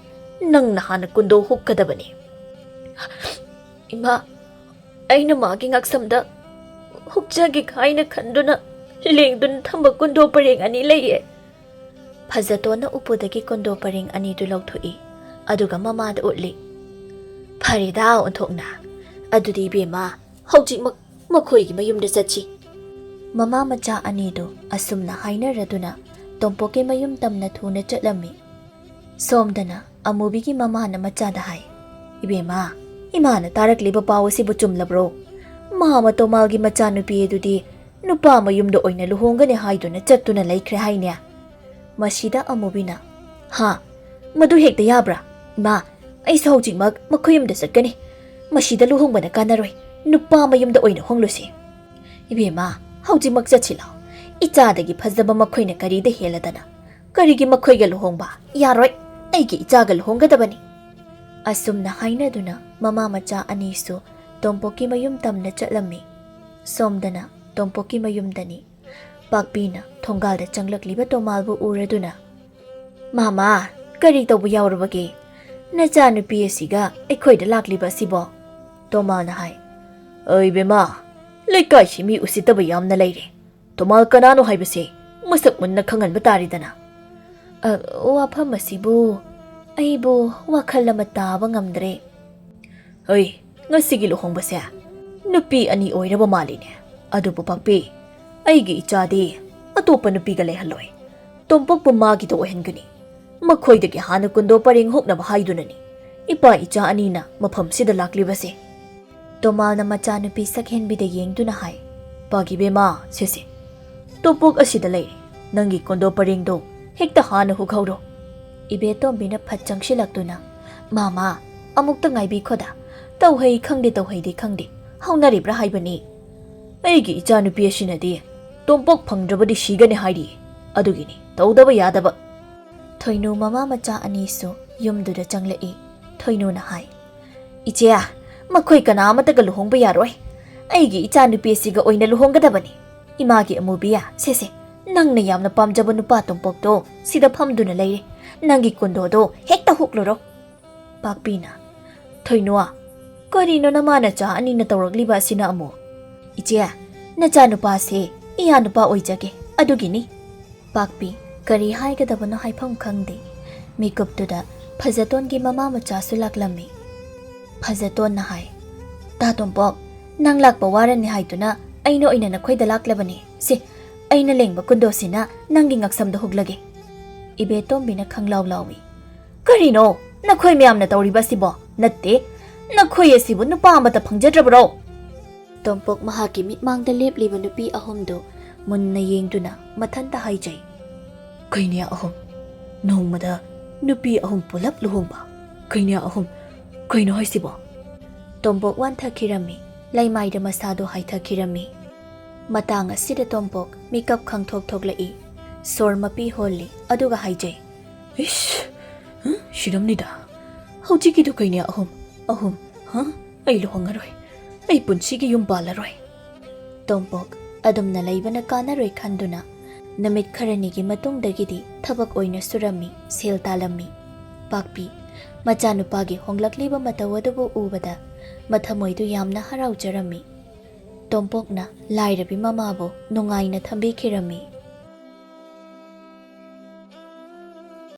ꯅꯪꯅ ꯍꯥꯟꯅ ꯀꯨꯟꯗꯣ ꯍꯨꯛꯀꯗꯕꯅꯤ꯫" "ꯏꯃꯥ, ꯑꯩꯅ ꯃꯥꯒꯤ ꯉꯛꯁꯝꯗ ꯍꯨꯛꯆꯒꯦ ꯍꯥꯏꯅ ꯈꯟꯗꯨꯅ ꯂꯦꯡꯗꯨꯅ ꯊꯝꯕ ꯀꯨꯟꯗꯣ ꯄꯔꯦꯡ ꯑꯅꯤ ꯂꯩꯌꯦ꯫" ꯐꯖꯇꯣꯟꯅ ꯎꯄꯨꯗꯒꯤ ꯀꯨꯟꯗꯣ ꯄꯔꯦꯡ ꯑꯅꯤꯗꯨ ꯂꯧꯊꯣꯛꯏ, ꯑꯗꯨꯒ ꯃꯃꯥꯗ ꯎꯠꯂꯤ꯫ "ꯐꯔꯦꯗ, ꯑꯣꯟꯊꯣꯛꯅ꯫ ꯑꯗꯨꯗꯤ ꯏꯕꯦꯝꯃ, ꯍꯧꯖꯤꯛꯃꯛ ꯃꯈꯣꯏꯒꯤ ꯃꯌꯨꯝꯗ ꯆꯠꯁꯤ꯫" ꯃꯃꯥ ꯃꯆꯥ ꯑꯅꯤꯗꯨ ꯑꯁꯨꯝꯅ ꯍꯥꯏꯅꯔꯗꯨꯅ ꯇꯣꯝꯄꯣꯛꯀꯤ ꯃꯌꯨꯝ ꯇꯝꯅ ꯊꯨꯅ ꯆꯠꯂꯝꯃꯤ꯫ ꯁꯣꯝꯗꯅ ꯑꯃꯨꯕꯤꯒꯤ ꯃꯃꯥꯅ ꯃꯆꯥꯗ ꯍꯥꯏ, "ꯏꯕꯦꯝꯃ, ꯏꯃꯥꯅ ꯇꯥꯔꯛꯂꯤꯕ ꯄꯥꯎ ꯑꯁꯤꯕꯨ ꯆꯨꯝꯂꯕ꯭ꯔꯣ? ꯃꯥꯃ ꯇꯣꯃꯥꯜꯒꯤ ꯃꯆꯥꯅꯨꯄꯤ ꯑꯗꯨꯗꯤ ꯅꯨꯄꯥ ꯃꯌꯨꯝꯗ ꯑꯣꯏꯅ ꯂꯨꯍꯣꯡꯒꯅꯤ ꯍꯥꯏꯗꯨꯅ ꯆꯠꯇꯨꯅ ꯂꯩꯈ꯭ꯔꯦ ꯍꯥꯏꯅꯦ?" ꯃꯁꯤꯗ ꯑꯃꯨꯕꯤꯅ, "ꯍꯥ? ꯃꯗꯨ ꯍꯦꯛꯇ ꯌꯥꯕ꯭ꯔꯥ? ꯏꯃꯥ, ꯑꯩꯁꯨ ꯍꯧꯖꯤꯛꯃꯛ ꯃꯈꯣꯏ ꯌꯨꯝꯗ ꯆꯠꯀꯅꯤ꯫ ꯃꯁꯤꯗ ꯂꯨꯍꯣꯡꯕꯅ ꯀꯥꯟꯅꯔꯣꯏ꯫ ꯅꯨꯄꯥ ꯃꯌꯨꯝꯗ ꯑꯣꯏꯅ ꯍꯣꯡꯂꯨꯁꯤ꯫" "ꯏꯕꯦꯝꯃ, ꯍꯧꯖꯤꯛꯃꯛ ꯆꯠꯁꯤ ꯂꯥꯎ꯫ ꯏꯆꯥꯗꯒꯤ ꯐꯖꯕ ꯃꯈꯣꯏꯅ ꯀꯔꯤꯗ ꯍꯦꯜꯂꯗꯅ? ꯀꯔꯤꯒꯤ ꯃꯈꯣꯏꯒ ꯂꯨꯍꯣꯡꯕ? ꯌꯥꯔꯣꯏ, ꯑꯩꯒꯤ ꯏꯆꯥꯒ ꯂꯨꯍꯣꯡꯒꯗꯕꯅꯤ꯫" ꯑꯁꯨꯝꯅ ꯍꯥꯏꯅꯗꯨꯅ ꯃꯃꯥ ꯃꯆꯥ ꯑꯅꯤꯁꯨ ꯇꯣꯝꯄꯣꯛꯀꯤ ꯃꯌꯨꯝ ꯇꯝꯅ ꯆꯠꯂꯝꯃꯤ꯫ ꯁꯣꯝꯗꯅ ꯇꯣꯝꯄꯣꯛꯀꯤ ꯃꯌꯨꯝꯗꯅꯤ꯫ ꯄꯥꯛꯄꯤꯅ ꯊꯣꯡꯒꯥꯜꯗ ꯆꯪꯂꯛꯂꯤꯕ ꯇꯣꯃꯥꯜꯕꯨ ꯎꯔꯗꯨꯅ, "ꯃꯥꯃꯥ, ꯀꯔꯤ ꯇꯧꯕ ꯌꯥꯎꯔꯕꯒꯦ? ꯅꯆꯥꯅꯨꯄꯤ ꯑꯁꯤꯒ ꯑꯩꯈꯣꯏꯗ ꯂꯥꯛꯂꯤꯕ ꯑꯁꯤꯕꯣ?" ꯇꯣꯃꯥꯜꯅ ꯍꯥꯏ, "ꯑꯩ ꯕꯦꯝꯃ, ꯂꯩꯀꯥꯏꯁꯤ ꯃꯤ ꯎꯁꯤꯠꯇꯕ ꯌꯥꯝꯅ ꯂꯩꯔꯦ꯫ ꯇꯣꯃꯥꯜ ꯀꯅꯥꯅꯣ ꯍꯥꯏꯕꯁꯦ ꯃꯁꯛ ꯃꯨꯟꯅ ꯈꯪꯍꯟꯕ ꯇꯥꯔꯦꯗꯅ꯫ ꯑ, ꯋꯥꯐꯝ ꯑꯁꯤꯕꯨ ꯑꯩꯕꯨ ꯋꯥꯈꯜ ꯑꯃ ꯇꯥꯕ ꯉꯝꯗ꯭ꯔꯦ꯫ ꯍꯣꯏ, ꯉꯁꯤꯒꯤ ꯂꯨꯍꯣꯡꯕꯁꯦ ꯅꯨꯄꯤ ꯑꯅꯤ ꯑꯣꯏꯔꯕ ꯃꯥꯜꯂꯤꯅꯦ꯫ ꯑꯗꯨꯕꯨ ꯄꯥꯛꯄꯤ, ꯑꯩꯒꯤ ꯏꯆꯥꯗꯤ ꯑꯇꯣꯞꯄ ꯅꯨꯄꯤꯒ ꯂꯩꯍꯜꯂꯣꯏ꯫ ꯇꯣꯝꯄꯣꯛꯄꯨ ꯃꯥꯒꯤꯗ ꯑꯣꯏꯍꯟꯒꯅꯤ꯫ ꯃꯈꯣꯏꯗꯒꯤ ꯍꯥꯟꯅ ꯀꯨꯟꯗꯣ ꯄꯔꯦꯡ ꯍꯨꯛꯅꯕ ꯍꯥꯏꯗꯨꯅꯅꯤ ꯏꯄꯥ ꯏꯆꯥ ꯑꯅꯤꯅ ꯃꯐꯝꯁꯤꯗ ꯂꯥꯛꯂꯤꯕꯁꯦ꯫ ꯇꯣꯃꯥꯜꯅ ꯃꯆꯥꯅꯨꯄꯤ ꯁꯛꯍꯦꯟꯕꯤꯗ ꯌꯦꯡꯗꯨꯅ ꯍꯥꯏ, "ꯄꯥꯒꯤꯕꯦꯝꯃ, ꯁꯦꯁꯦ, ꯇꯣꯝꯄꯣꯛ ꯑꯁꯤꯗ ꯂꯩꯔꯦ꯫ ꯅꯪꯒꯤ ꯀꯨꯟꯗꯣ ꯄꯔꯦꯡꯗꯣ ꯍꯦꯛꯇ ꯍꯥꯟꯅ ꯍꯨꯛꯍꯧꯔꯣ꯫" ꯏꯕꯦꯇꯣꯝꯕꯤꯅ ꯐꯠ ꯆꯪꯁꯤꯜꯂꯛꯇꯨꯅ, "ꯃꯥꯃꯥ, ꯑꯃꯨꯛꯇ ꯉꯥꯏꯕꯤꯈꯣꯗ꯫ ꯇꯧꯍꯩ ꯈꯪꯗꯦ, ꯇꯧꯍꯩꯗꯦ ꯈꯪꯗꯦ, ꯍꯧꯅꯔꯤꯕ꯭ꯔꯥ ꯍꯥꯏꯕꯅꯤ꯫ ꯑꯩꯒꯤ ꯏꯆꯥꯅꯨꯄꯤ ꯑꯁꯤꯅꯗꯤ ꯇꯣꯝꯄꯣꯛ ꯐꯪꯗ꯭ꯔꯕꯗꯤ ꯁꯤꯒꯅꯤ ꯍꯥꯏꯔꯤ꯫ ꯑꯗꯨꯒꯤꯅꯤ ꯇꯧꯗꯕ ꯌꯥꯗꯕ꯫" ꯊꯣꯏꯅꯨ ꯃꯃꯥ ꯃꯆꯥ ꯑꯅꯤꯁꯨ ꯌꯨꯝꯗꯨꯗ ꯆꯪꯂꯛꯏ꯫ ꯊꯣꯏꯅꯨꯅ ꯍꯥꯏ, "ꯏꯆꯦ, ꯃꯈꯣꯏ ꯀꯅꯥ ꯑꯃꯠꯇꯒ ꯂꯨꯍꯣꯡꯕ ꯌꯥꯔꯣꯏ꯫ ꯑꯩꯒꯤ ꯏꯆꯥꯅꯨꯄꯤ ꯑꯁꯤꯒ ꯑꯣꯏꯅ ꯂꯨꯍꯣꯡꯒꯗꯕꯅꯤ꯫ ꯏꯃꯥꯒꯤ ꯑꯃꯨꯕꯤꯌꯥ, ꯁꯦꯁꯦ, ꯅꯪꯅ ꯌꯥꯝꯅ ꯄꯥꯝꯖꯕ ꯅꯨꯄꯥ ꯇꯣꯝꯄꯣꯛꯇꯣ ꯁꯤꯗ ꯐꯝꯗꯨꯅ ꯂꯩꯔꯦ꯫ ꯅꯪꯒꯤ ꯀꯨꯟꯗꯣꯗꯣ ꯍꯦꯛꯇ ꯍꯨꯛꯂꯨꯔꯣ꯫" ꯄꯥꯛꯄꯤꯅ, "ꯊꯣꯏꯅꯨ, ꯀꯔꯤꯅꯣ ꯅꯃꯥ ꯅꯆꯥ ꯑꯅꯤꯅ ꯇꯧꯔꯛꯂꯤꯕ ꯑꯁꯤꯅ ꯑꯃꯨꯛ?" "ꯏꯆꯦ, ꯅꯆꯥꯅꯨꯄꯥꯁꯦ ꯏꯌꯥ ꯅꯨꯄꯥ ꯑꯣꯏꯖꯒꯦ, ꯑꯗꯨꯒꯤꯅꯤ꯫" ꯄꯥꯛꯄꯤ ꯀꯔꯤ ꯍꯥꯏꯒꯗꯕꯅꯣ ꯍꯥꯏꯐꯝ ꯈꯪꯗꯦ꯫ ꯃꯤꯀꯨꯞꯇꯨꯗ ꯐꯖꯇꯣꯟꯒꯤ ꯃꯃꯥ ꯃꯆꯥꯁꯨ ꯂꯥꯛꯂꯝꯃꯤ꯫ ꯐꯖꯇꯣꯟꯅ ꯍꯥꯏ, "ꯇꯥ ꯇꯣꯝꯄꯣꯛ, ꯅꯪ ꯂꯥꯛꯄ ꯋꯥꯔꯅꯤ ꯍꯥꯏꯗꯨꯅ ꯑꯩꯅ ꯑꯣꯏꯅ ꯅꯈꯣꯏꯗ ꯂꯥꯛꯂꯕꯅꯤ꯫ ꯁꯤ, ꯑꯩꯅ ꯂꯦꯡꯕ ꯀꯨꯟꯗꯣꯁꯤꯅ ꯅꯪꯒꯤ ꯉꯛꯁꯝꯗ ꯍꯨꯛꯂꯒꯦ꯫" ꯏꯕꯦꯇꯣꯝꯕꯤꯅ ꯈꯪꯂꯥꯎ ꯂꯥꯎꯏ, "ꯀꯔꯤꯅꯣ ꯅꯈꯣꯏ ꯃꯌꯥꯝꯅ ꯇꯧꯔꯤꯕ ꯑꯁꯤꯕꯣ? ꯅꯠꯇꯦ, ꯅꯈꯣꯏ ꯑꯁꯤꯕꯨ ꯅꯨꯄꯥ ꯑꯃꯠꯇ ꯐꯪꯖꯗ꯭ꯔꯕꯔꯣ?" ꯇꯣꯝꯄꯣꯛ ꯃꯍꯥꯛꯀꯤ ꯃꯤꯠꯃꯥꯡꯗ ꯂꯦꯞꯂꯤꯕ ꯅꯨꯄꯤ ꯑꯍꯨꯝꯗꯨ ꯃꯨꯟꯅ ꯌꯦꯡꯗꯨꯅ ꯃꯊꯟꯇ ꯍꯥꯏꯖꯩ, "ꯀꯩꯅꯦ ꯑꯍꯨꯝ? ꯅꯣꯡꯃꯗ ꯅꯨꯄꯤ ꯑꯍꯨꯝ ꯄꯨꯂꯞ ꯂꯨꯍꯣꯡꯕ? ꯀꯩꯅꯦ ꯑꯍꯨꯝ? ꯀꯩꯅꯣ ꯍꯥꯏꯁꯤꯕꯣ?" ꯇꯣꯝꯄꯣꯛ ꯋꯥꯟꯊꯈꯤꯔꯝꯃꯤ, ꯂꯩꯃꯥꯏꯗ ꯃꯁꯥꯗꯨ ꯍꯥꯏꯊꯈꯤꯔꯝꯃꯤ꯫ ꯃꯇꯥꯡ ꯑꯁꯤꯗ ꯇꯣꯝꯄꯣꯛ ꯃꯤꯀꯞ ꯈꯪꯊꯣꯛ ꯊꯣꯛꯂꯛꯏ꯫ ꯁꯣꯔ ꯃꯄꯤ ꯍꯣꯜꯂꯤ, ꯑꯗꯨꯒ ꯍꯥꯏꯖꯩ, "ꯏꯁ, ꯍ? ꯁꯤꯔꯝꯅꯤꯗ꯫ ꯍꯧꯖꯤꯛꯀꯤꯗꯨ ꯀꯩꯅꯦ ꯑꯍꯨꯝ, ꯑꯍꯨꯝ, ꯍ? ꯑꯩ ꯂꯨꯍꯣꯡꯉꯔꯣꯏ꯫ ꯑꯩ ꯄꯨꯟꯁꯤꯒꯤ ꯌꯨꯝ ꯄꯥꯜꯂꯔꯣꯏ꯫" ꯇꯣꯝꯄꯣꯛ ꯑꯗꯨꯝꯅ ꯂꯩꯕꯅ ꯀꯥꯟꯅꯔꯣꯏ ꯈꯟꯗꯨꯅ ꯅꯨꯃꯤꯠ ꯈꯔꯅꯤꯒꯤ ꯃꯇꯨꯡꯗꯒꯤꯗꯤ ꯊꯕꯛ ꯑꯣꯏꯅ ꯁꯨꯔꯝꯃꯤ, ꯁꯦꯜ ꯇꯥꯜꯂꯝꯃꯤ꯫ ꯄꯥꯛꯄꯤ ꯃꯆꯥꯅꯨꯄꯥꯒꯤ ꯍꯣꯡꯂꯛꯂꯤꯕ ꯃꯇꯧ ꯑꯗꯨꯕꯨ ꯎꯕꯗ ꯃꯊꯃꯣꯏꯗꯨ ꯌꯥꯝꯅ ꯍꯔꯥꯎꯖꯔꯝꯃꯤ꯫ ꯇꯣꯝꯄꯣꯛꯅ ꯂꯥꯏꯔꯕꯤ ꯃꯃꯥꯕꯨ ꯅꯨꯡꯉꯥꯏꯅ ꯊꯝꯕꯤꯈꯤꯔꯝꯃꯤ꯫